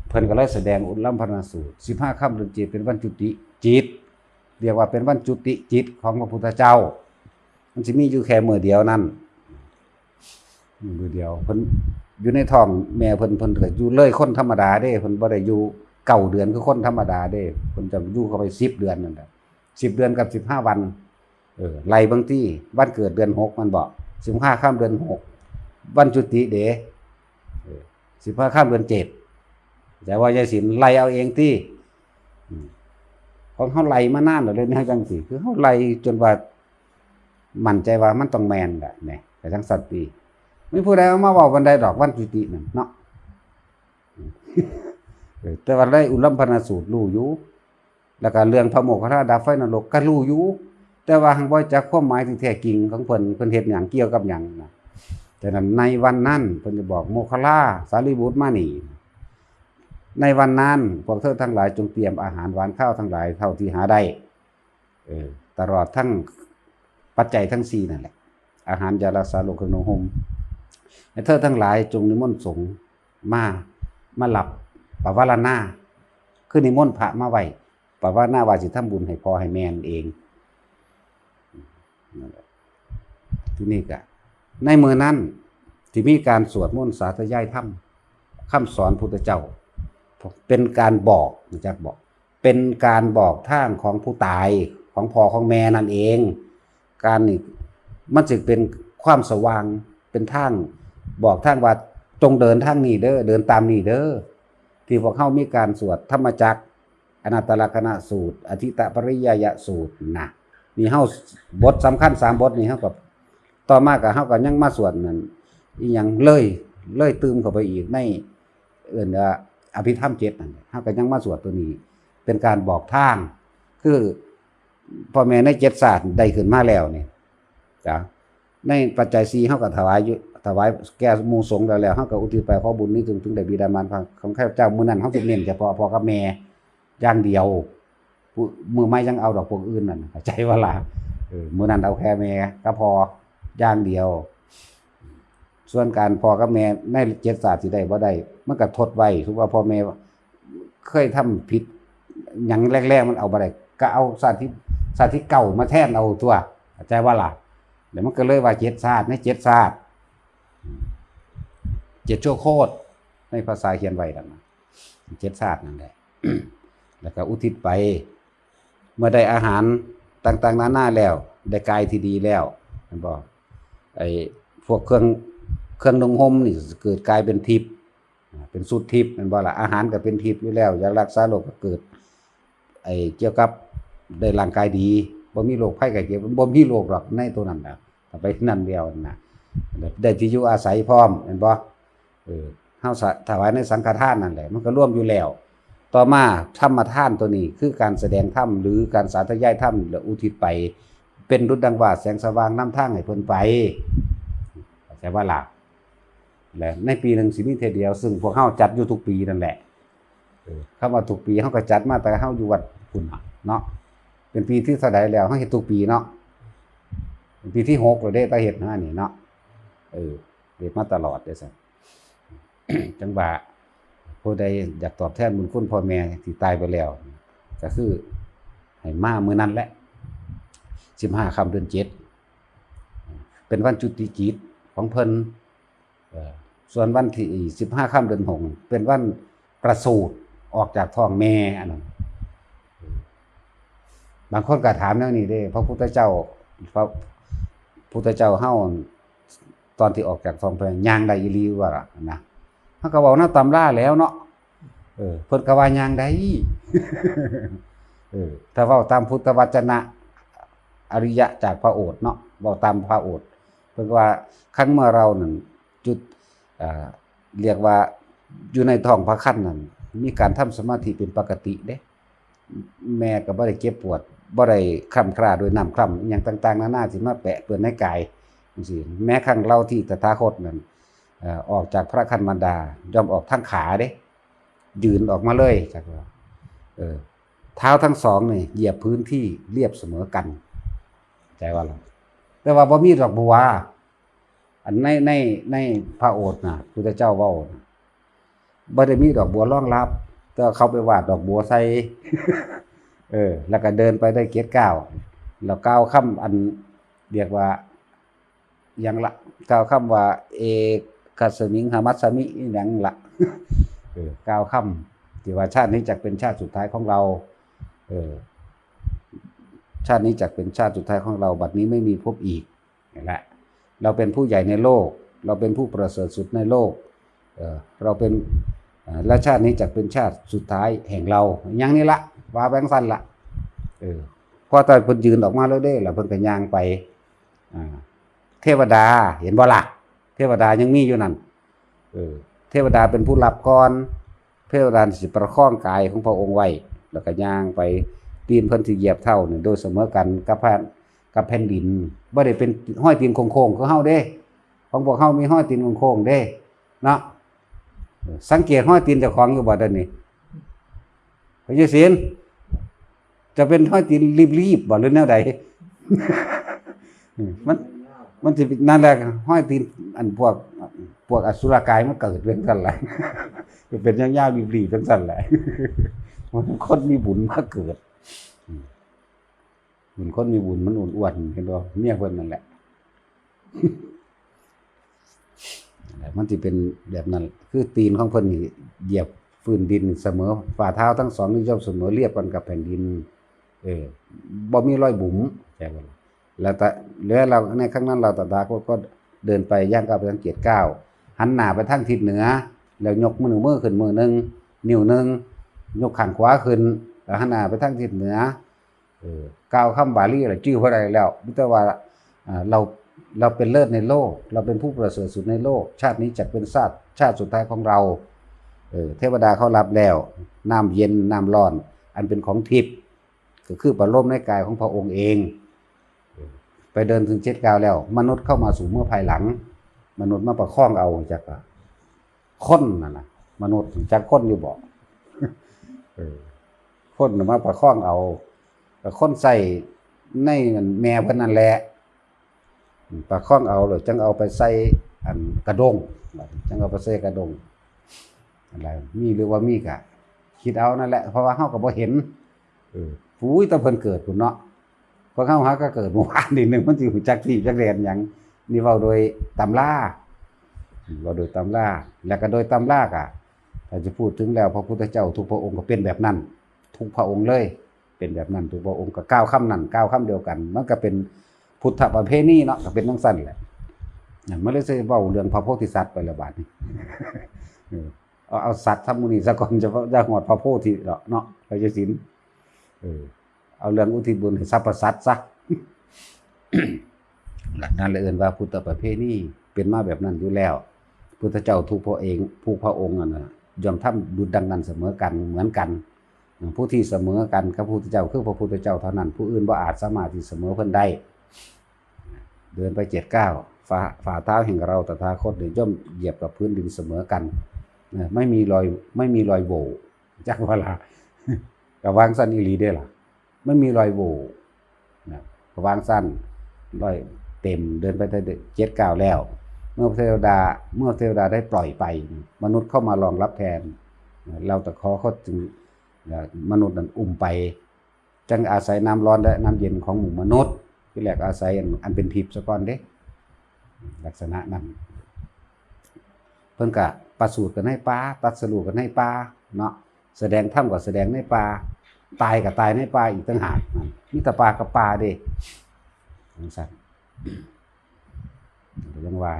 เพิ่นก็เลยแสดงอุลลัมพนสูตร สิบห้าค่ำเดือนเจ็ดเป็นวันจุติจิต เรียกว่าเป็นวันจุติจิตของพระพุทธเจ้า มันสิมีอยู่แค่มื้อเดียวนั้น มื้อเดียว เพิ่นอยู่ในท้องแม่เพิ่น เพิ่นก็อยู่เลยคนธรรมดาเด้ เพิ่นบ่ได้อยู่เก้าเดือนคือคนธรรมดาเด้ เพิ่นจะอยู่เข้าไปสิบเดือนนั่นแหละ สิบเดือนกับสิบห้าวัน เออ ไล่เบิ่งติ วันเกิดเดือนหก มันบอก สิบห้าค่ำเดือนหก วันจุติเด้ เออ สิบห้าค่ำเดือนเจ็ด แต่ว่ายายศิลป์ไล่เอาเองติ อืม ของเฮาไล่มานานแล้วเด้ แนวจั่งซี้ คือเฮาไล่จนว่ามั่นใจว่ามันต้องแม่นแหละ แหม ไปทางสันติ มีผู้ใดเอามาเว้าปานใดดอก วันจุตินั่นเนาะ เออ แต่ว่าในอุลลัมพนสูตรรู้อยู่ แล้วก็เรื่องพระโมคคัลลาดับไฟนรกก็รู้อยู่ แต่ว่าหั้งบ่จักความหมายที่แท้จริงของเพิ่น เพิ่นเฮ็ดหยัง เกี่ยวกับหยังนะ ฉะนั้นในวันนั้นเพิ่นจะบอกโมคคัลลา สารีบุตรมานี่ ในวันนั้นพวกเธอทั้งหลายจงเตรียมอาหารหวานข้าวทั้งหลายเท่าที่หาได้ เออ ตลอดทั้งปัจจัยทั้งสี่นั่นแหละ อาหาร ยารักษาโรค เครื่องนุ่งห่ม ให้เธอทั้งหลายจงนิมนต์สงฆ์มา มารับปวารณา คือนิมนต์พระมาไว้ ปวารณาว่าสิทำบุญให้พ่อให้แม่นั่นเอง นั่นแหละ ทีนี้ก็ ในมื้อนั้นที่มีการสวดมนต์สาธยายธรรม คำสอนพุทธเจ้า เป็นการบอก รู้จักบอก เป็นการบอกทางของผู้ตาย ของพ่อของแม่นั่นเอง การนี่มันจึงเป็นความสว่าง เป็นทางบอกทางว่า จงเดินทางนี้เด้อ เดินตามนี้เด้อ ที่พวกเฮามีการสวดธรรมจักร อนัตตลักษณสูตร อทิตตปริยายสูตรนะ นี่เฮาบทสำคัญสามบทนี่เฮาก็ ต่อมาก็เฮาก็ยังมาสวดนั่น อีหยังเลย เลยตื่มเข้าไปอีกใน เอิ้นว่าอภิธรรมเจ็ดนั่นแหละ เฮาก็ยังมาสวดตัวนี้ เป็นการบอกทาง คือพ่อแม่ในเจ็ดชาติได้ขึ้นมาแล้วนี่ จ้ะ ในปัจจัยสี่เฮาก็ถวายอยู่ ถวายแก่หมู่สงฆ์แล้ว แล้วเฮาก็อุทิศไปขอบุญนี้ถึง ถึงได้บิดามารดาของข้าพเจ้า มื้อนั้นเฮาสิเน้นเฉพาะพ่อกับแม่อย่างเดียว ผู้ มื้อใหม่ยังเอาดอกพวกอื่นนั่น เข้าใจบ่ล่ะ เออ มื้อนั้นเอาแค่แม่กับพ่ออย่างเดียว ส่วนการพ่อกับแม่ในเจ็ดชาติสิได้บ่ได้ มันก็ทดไว้ ถือว่าพ่อแม่เคยทำผิดหยังแรกๆ มันเอาบ่ได้ ก็เอาชาติที่ ชาติที่เก้ามาแทนเอาตัว เข้าใจบ่ล่ะ แล้วมันก็เลยว่าเจ็ดชาติ ในเจ็ดชาติ เจ็ดชั่วโคตร ในภาษาเขียนไว้นั่นน่ะ เจ็ดชาตินั่นแหละ แล้วก็อุทิศไป เมื่อได้อาหารต่างๆ นานาแล้ว ได้กายที่ดีแล้ว แม่นบ่ ไอ้พวกเครื่อง เครื่องนุ่งห่มนี่เกิดกลายเป็นทิพย์ อ่า เป็นสุดทิพย์ แม่นบ่ล่ะ อาหารก็เป็นทิพย์อยู่แล้ว ยารักษาโรคก็เกิด ไอ้เกี่ยวกับได้ร่างกายดี บ่มีโรคภัยไข้เจ็บ บ่มีโรคดอกในตัวนั้นน่ะ ถ้าไปนั่นเดียวน่ะ ได้ที่อยู่อาศัยพร้อม แม่นบ่ เออ เฮาสะ ถวายในสังฆทานนั่นแหละ มันก็รวมอยู่แล้ว ต่อมาธรรมทานตัวนี้คือการแสดงธรรม หรือการสาธยายธรรม และอุทิศไป เป็นดุจดังว่าแสงสว่างนำทางให้เพิ่นไป เข้าใจบ่ล่ะ และในปีหนึ่งสิมีเทื่อเดียว ซึ่งพวกเฮาจัดอยู่ทุกปีนั่นแหละ เออ คำว่าทุกปีเฮาก็จัดมาแต่เฮาอยู่วัดพุ้นน่ะเนาะ เป็นปีที่เท่าใดแล้ว เฮาเฮ็ดทุกปีเนาะ เป็นปีที่หกแล้วเด้ แต่เฮ็ดมานี่เนาะ เออ เฮ็ดมาตลอดเด้ซั่น จั่งว่าผู้ใดอยากตอบแทนบุญคุณพ่อแม่ที่ตายไปแล้ว ก็คือให้มามื้อนั้นแหละ สิบห้าค่ำเดือนเจ็ด เป็นวันจุติจิตของเพิ่น เอ่อ ส่วนวันที่สิบห้าค่ำเดือนหก เป็นวันประสูติออกจากท้องแม่ อันนั้น บางคนก็ถามแนวนี้เด้ พระพุทธเจ้า พระพุทธเจ้าเฮา ตอนที่ออกจากท้องพระย่างได้อีหลีว่าล่ะนะ เฮาก็เว้านำตำราแล้วเนาะ เออ เพิ่นก็ว่าย่างได้ เออ ถ้าเว้าตามพุทธวจนะ อริยะจากพระโอษฐ์เนาะ เว้าตามพระโอษฐ์ เพิ่นก็ว่า คันเมื่อเรานั่น จุด อ่า เรียกว่าอยู่ในท้องพระครรภ์นั่น มีการทำสมาธิเป็นปกติเด้ แม่ก็บ่ได้เจ็บปวด บ่ได้คร่ำคร่าด้วยน้ำคร่ำอิหยังต่างๆ นานาสิมาแปะเปื้อนในกายจังซี้ แม้ครั้งเราที่ตถาคตนั่น เอ่อ ออกจากพระครรภ์มารดา ย่อมออกทางขาเด้ ยืนออกมาเลย จักว่า เออ เท้าทั้งสองนี่เหยียบพื้นที่เรียบเสมอกัน ใจว่าล่ะ แต่ว่าบ่มีดอกบัว อันใน ใน ในพระโอษฐ์น่ะ พุทธเจ้าเว้าน่ะ บ่ได้มีดอกบัวรองรับ แต่เขาไปวาดดอกบัวใส่ เออ แล้วก็เดินไปได้เจ็ดก้าว แล้วกล่าวคำอันเรียกว่า หยังละ กล่าวคำว่า เอกัสมิงหามัสสมิ อิหยังละ เออ กล่าวคำที่ว่าชาตินี้จักเป็นชาติสุดท้ายของเรา เออ ชาตินี้จักเป็นชาติสุดท้ายของเรา บัดนี้ไม่มีพบอีก นี่แหละ เราเป็นผู้ใหญ่ในโลก เราเป็นผู้ประเสริฐสุดในโลก เออ เราเป็น เอ่อ และชาตินี้จักเป็นชาติสุดท้ายแห่งเรา อย่างนี้ละ ว่าไปจั่งซั้นละ เออ พอตอนเพิ่นยืนออกมาแล้วเด้ แล้วเพิ่นก็ย่างไป อ่า เทวดา เห็นบ่ล่ะ เทวดายังมีอยู่นั่น เออ เทวดาเป็นผู้รับก่อน เทวดาสิประคองกายของพระองค์ไว้ แล้วก็ย่างไป ตีนเพิ่นสิเหยียบเท้านี่โดยเสมอกันกับแผ่น กับแผ่นดิน บ่ได้เป็นห้อยตีนโค้งๆ คือเฮาเด้ ของพวกเฮามีห้อยตีนโค้งๆ เด้ เนาะ เออ สังเกตห้อยตีนเจ้าของอยู่บ่เดี๋ยวนี้ พระเยซูศิลป์ จะเป็นห้อยตีนรีบๆ บ่ หรือแนวใด มัน มันสิ นั่นแหละ ห้อยตีน อันพวก พวกอสุรกายมันเกิดเป็นจั่งซั้นแหละ เป็นยาวๆ รีบๆ จั่งซั้นแหละ มันคนมีบุญมาเกิด อืม บุญคนมีบุญมันอ้วนๆ เห็นบ่ เมียเพิ่นนั่นแหละ มันสิเป็นแบบนั้น คือตีนของเพิ่นนี่เหยียบพื้นดินเสมอ ฝ่าเท้าทั้งสองนี่ย่อมเสมอเรียบกันกับแผ่นดิน เออ บ่มีรอยบุ๋ม ใช่บ่ล่ะ แล้วแต่ แล้วเรา ในครั้งนั้นเราตถาคตก็เดินไปย่างก้าวไปทางเจ็ดก้าว หันหน้าไปทางทิศเหนือ แล้วยกมือ มือขึ้นมือหนึ่ง นิ้วหนึ่ง ยกข้างขวาขึ้น แล้วหันหน้าไปทางทิศเหนือ เออ กล่าวคำบาลีแล้วจื่อบ่ได้แล้ว มีแต่ว่า อ่า เรา เราเป็นเลิศในโลก เราเป็นผู้ประเสริฐสุดในโลก ชาตินี้จักเป็นชาติ ชาติสุดท้ายของเรา เออ เทวดาเขารับแล้ว น้ำเย็น น้ำร้อน อันเป็นของทิพย์ ก็คือประโลมในกายของพระองค์เอง เออ ไปเดินถึงเจ็ดก้าวแล้ว มนุษย์เข้ามาสู่เมื่อภายหลัง มนุษย์มาประคองเอา จักว่า คนนั่นน่ะ มนุษย์จักคนอยู่บ่ เออ คนน่ะมาประคองเอา ก็คนใส่ในแม่เพิ่นนั่นแหละ ประคองเอา แล้วจั่งเอาไปใส่อันกระด้ง จั่งเอาไปใส่กระด้ง อะไร มีหรือว่ามีกะ คิดเอานั่นแหละ เพราะว่าเฮาก็บ่เห็น เออ ปุ้ย แต่เพิ่นเกิดพุ้นเนาะ พวกเฮาหาก็เกิดเมื่อวานนี่หนึ่ง มันสิรู้จักที่จักแดนหยัง นี่เว้าโดยตำรา เว้าโดยตำรา แล้วก็โดยตำรากะ ถ้าจะพูดถึงแล้ว พระพุทธเจ้าทุกพระองค์ก็เป็นแบบนั้น ทุกพระองค์เลย เป็นแบบนั้นทุกพระองค์ ก็กล่าวคำนั้น กล่าวคำเดียวกัน มันก็เป็นพุทธประเพณีเนาะ ก็เป็นจั่งซั้นแหละ นั่นมันเลยสิเว้าเรื่องพระโพธิสัตว์ไปละบาดนี้ เออ เอา เอาสัตว์ซะมื้อนี้ซะก่อน จะ จะฮอดพระโพธิดอกเนาะ พระเยซูศิลป์ เออ เอาเรื่องอุทิศบุญให้สรรพสัตว์ซะ หลักนั้นเลยเอิ้นว่าพุทธประเพณี เป็นมาแบบนั้นอยู่แล้ว พุทธเจ้าทุกพระเอง ผู้พระองค์นั่นน่ะ ย่อมทำบุญดังนั้นเสมอกัน เหมือนกัน ผู้ที่เสมอกันกับพระพุทธเจ้าคือพระพุทธเจ้าเท่านั้น ผู้อื่นบ่อาจสามารถที่เสมอเพิ่นได้ เดินไปเจ็ดก้าว ฝ่า ฝ่าเท้าแห่งเราตถาคตเนี่ยย่อมเหยียบกับพื้นดินเสมอกัน นะ ไม่มีรอย ไม่มีรอยโหว่ จักว่าล่ะ ก็วางซั่นอีหลีเด้ล่ะ ไม่มีรอยโหว่ นะ ก็วางซั่น รอยเต็ม เดินไปได้เจ็ดก้าวแล้ว เมื่อเทวดา เมื่อเทวดาได้ปล่อยไป มนุษย์เข้ามารองรับแทน เราตถาคตจึง มนุษย์นั้นอุ้มไป จั่งอาศัยน้ำร้อนและน้ำเย็นของหมู่มนุษย์ ที่แรกอาศัยอัน อันเป็นทิพย์ซะก่อนเด้ ลักษณะนั้น เพิ่นก็ประสูติกันในป่า ตรัสรู้กันในป่าเนาะ แสดงธรรมก็แสดงในป่า ตายก็ตายในป่าอีกต่างหากนั่น มีแต่ป่ากับป่าเด้ จั่งซั้น ก็ยังว่า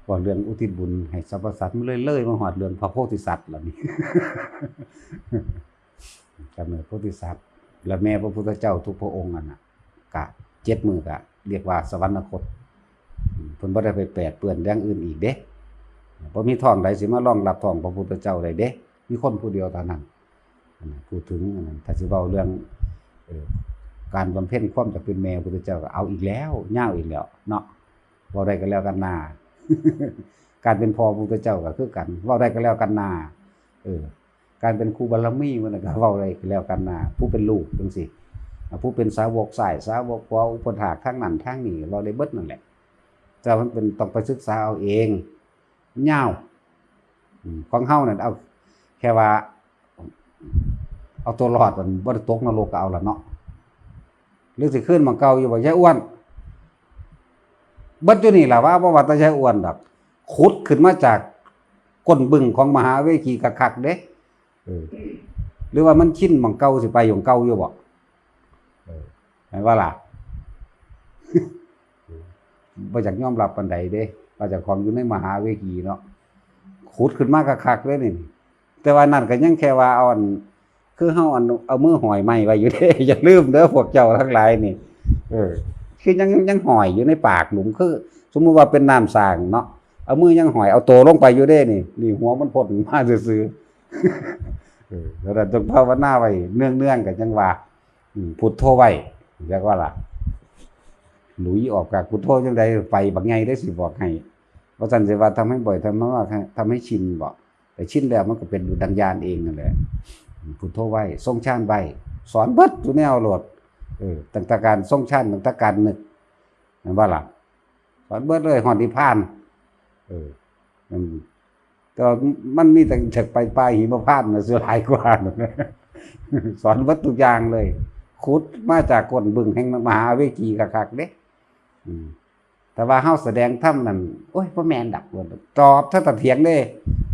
เว้าเรื่องอุทิศบุญให้สรรพสัตว์ มันเลย เลยมาฮอดเรื่องพระโพธิสัตว์แล้วนี่ กำเนิดโพธิสัตว์ แล้วแม่พระพุทธเจ้าทุกพระองค์นั่นน่ะ กะเจ็ดมื้อกะเรียกว่าสวรรคต อืม เพิ่นบ่ได้ไปแปดเปื้อนอย่างอื่นอีกเด้ บ่มีท้องใดสิมารองรับท้องพระพุทธเจ้าได้เด้ มีคนผู้เดียวเท่านั้น อันนั้นพูดถึงอันนั้น ถ้าสิเว้าเรื่อง เอ่อ การบำเพ็ญความอยากเป็นแม่พระพุทธเจ้าก็เอาอีกแล้ว ยาวอีกแล้วเนาะ เว้าได้ก็แล้วกันนา การเป็นพ่อพระพุทธเจ้าก็คือกัน เว้าได้ก็แล้วกันนา เออ การเป็นครูบารมีมันก็เว้าได้ก็แล้วกันนา ผู้เป็นลูกจั่งซี้ อ่ะ ผู้เป็นสาวกซ้าย สาวกขวา อุปถากทางนั้นทางนี้ เว้าได้เบิดนั่นแหละ แต่มันเป็น ต้องไปศึกษาเอาเอง ยาว อืม ของเฮานั่นเอาแค่ว่า เอาตัวรอดมันบ่ได้ตกนรกก็เอาละเนาะ หรือสิคืนหม่องเก่าอยู่บ่ ยายอ้วน เบิดอยู่นี่ล่ะว่า บ่ว่าแต่ยายอ้วนดอก ขุดขึ้นมาจากก้นบึ้งของมหาเวทีคักๆเด้ เออ หรือว่ามันชินหม่องเก่า สิไปหม่องเก่าอยู่บ่ เออ แม่นบ่ล่ะ บ่อยากยอมรับปานใดเด้ ว่าเจ้าของอยู่ในมหาเวทีเนาะ ขุดขึ้นมาคักๆเลยนี่ แต่ว่านั่นก็ยังแค่ว่าเอาอัน คือเฮาอัน เอามือห้อยไม้ไว้อยู่เด้ อย่าลืมเด้อพวกเจ้าทั้งหลายนี่ เออ คือยัง ยังห้อยอยู่ในปากหลุม คือสมมุติว่าเป็นน้ำสร้างเนาะ เอามือยังห้อย เอาโตลงไปอยู่เด้นี่ นี่หัวมันพ่นมาซื่อๆ เออ แล้วต้องภาวนาไว้เนืองๆ ก็จั่งว่า อืม พุทโธไว้ เรียกว่าล่ะ หลุยออกจากพุทโธจั่งใด ไปบักใหญ่ได้สิบอกให้ ว่าซั่นสิว่าทำให้บ่อย ทำให้ว่า ทำให้ชินบ่ แต่ชินแล้วมันก็เป็นดุจดังญาณเองนั่นแหละ พุทโธไว้ ทรงฌานไว้ สอนเบิดทุกแนวโลด เออ ตั้งแต่การทรงฌาน ตั้งแต่การนึก แม่นบ่ล่ะ สอนเบิดเลย ฮอดนิพพาน เออ มัน แต่ว่ามันมีแต่จากไปป่าหิมพานต์น่ะ สิหลายกว่า สอนเบิดทุกอย่างเลย ขุดมาจากก้นบึ้งแห่งมหาเวทีคักๆเด้ อืม แต่ว่าเฮาแสดงธรรมนั่น โอ้ย บ่แม่นดอก จอบซะตะเถียงเด้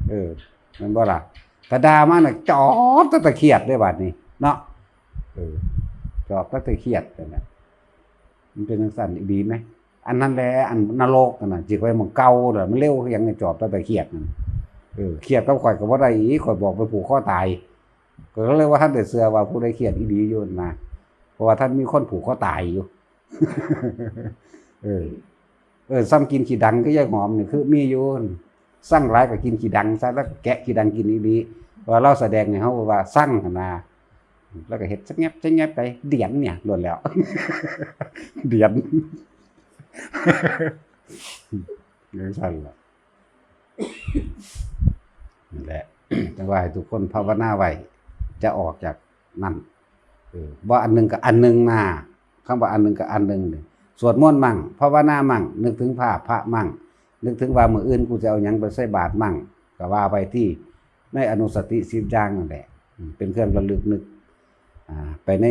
เออ แม่นบ่ล่ะ ถ้าด่ามาน่ะ จอบซะตะเครียดเด้ บาดนี้ เนาะ เออ จอบซะตะเครียดนั่นแหละ มันเป็นจั่งซั้นอีหลีไหม อันนั้นแหละ อันนรกนั่นน่ะ สิไปหม่องเก่าเด้อ มันเร็วคือหยัง จอบซะตะเครียดนั่น เออ เครียดกับข้อยก็บ่ได้อีก ข้อยบอกไปผูกคอตาย ก็เลยว่าทันได้เชื่อว่าผู้ใดเครียดอีหลีอยู่นะ เพราะว่าทันมีคนผูกคอตายอยู่ เออ เออ ซ้ำกินขี้ดังคือยายหอมนี่คือมีอยู่ สั่งหลายก็กินขี้ดังซะ แล้วก็แกะขี้ดังกินอีหลี ว่าเราแสดงให้เฮาว่าสั่งหั่นนะ แล้วก็เฮ็ดสะแงบสะแงบไป เดียนเนี่ยล้วนแล้ว เดียน จั่งซั้นล่ะ นั่นแหละ จั่งว่าให้ทุกคนภาวนาไว้ จะออกจากนั่น เออ บ่อันหนึ่งก็อันหนึ่งนา คำว่าอันหนึ่งก็อันหนึ่งนี่ สวดมนต์มั่ง ภาวนามั่ง นึกถึงพระ พระมั่ง นึกถึงว่ามื้ออื่นกูจะเอาหยังไปใส่บาตรมั่ง ก็ว่าไปที่ในอนุสติสิบอย่างนั่นแหละ อืม เป็นเครื่องระลึกนึก อ่า ไปใน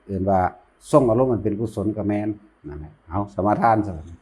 เอิ้นว่าทรงอารมณ์อันเป็นกุศลก็แม่น นั่นแหละ เอาสมาทานซะ สาธุ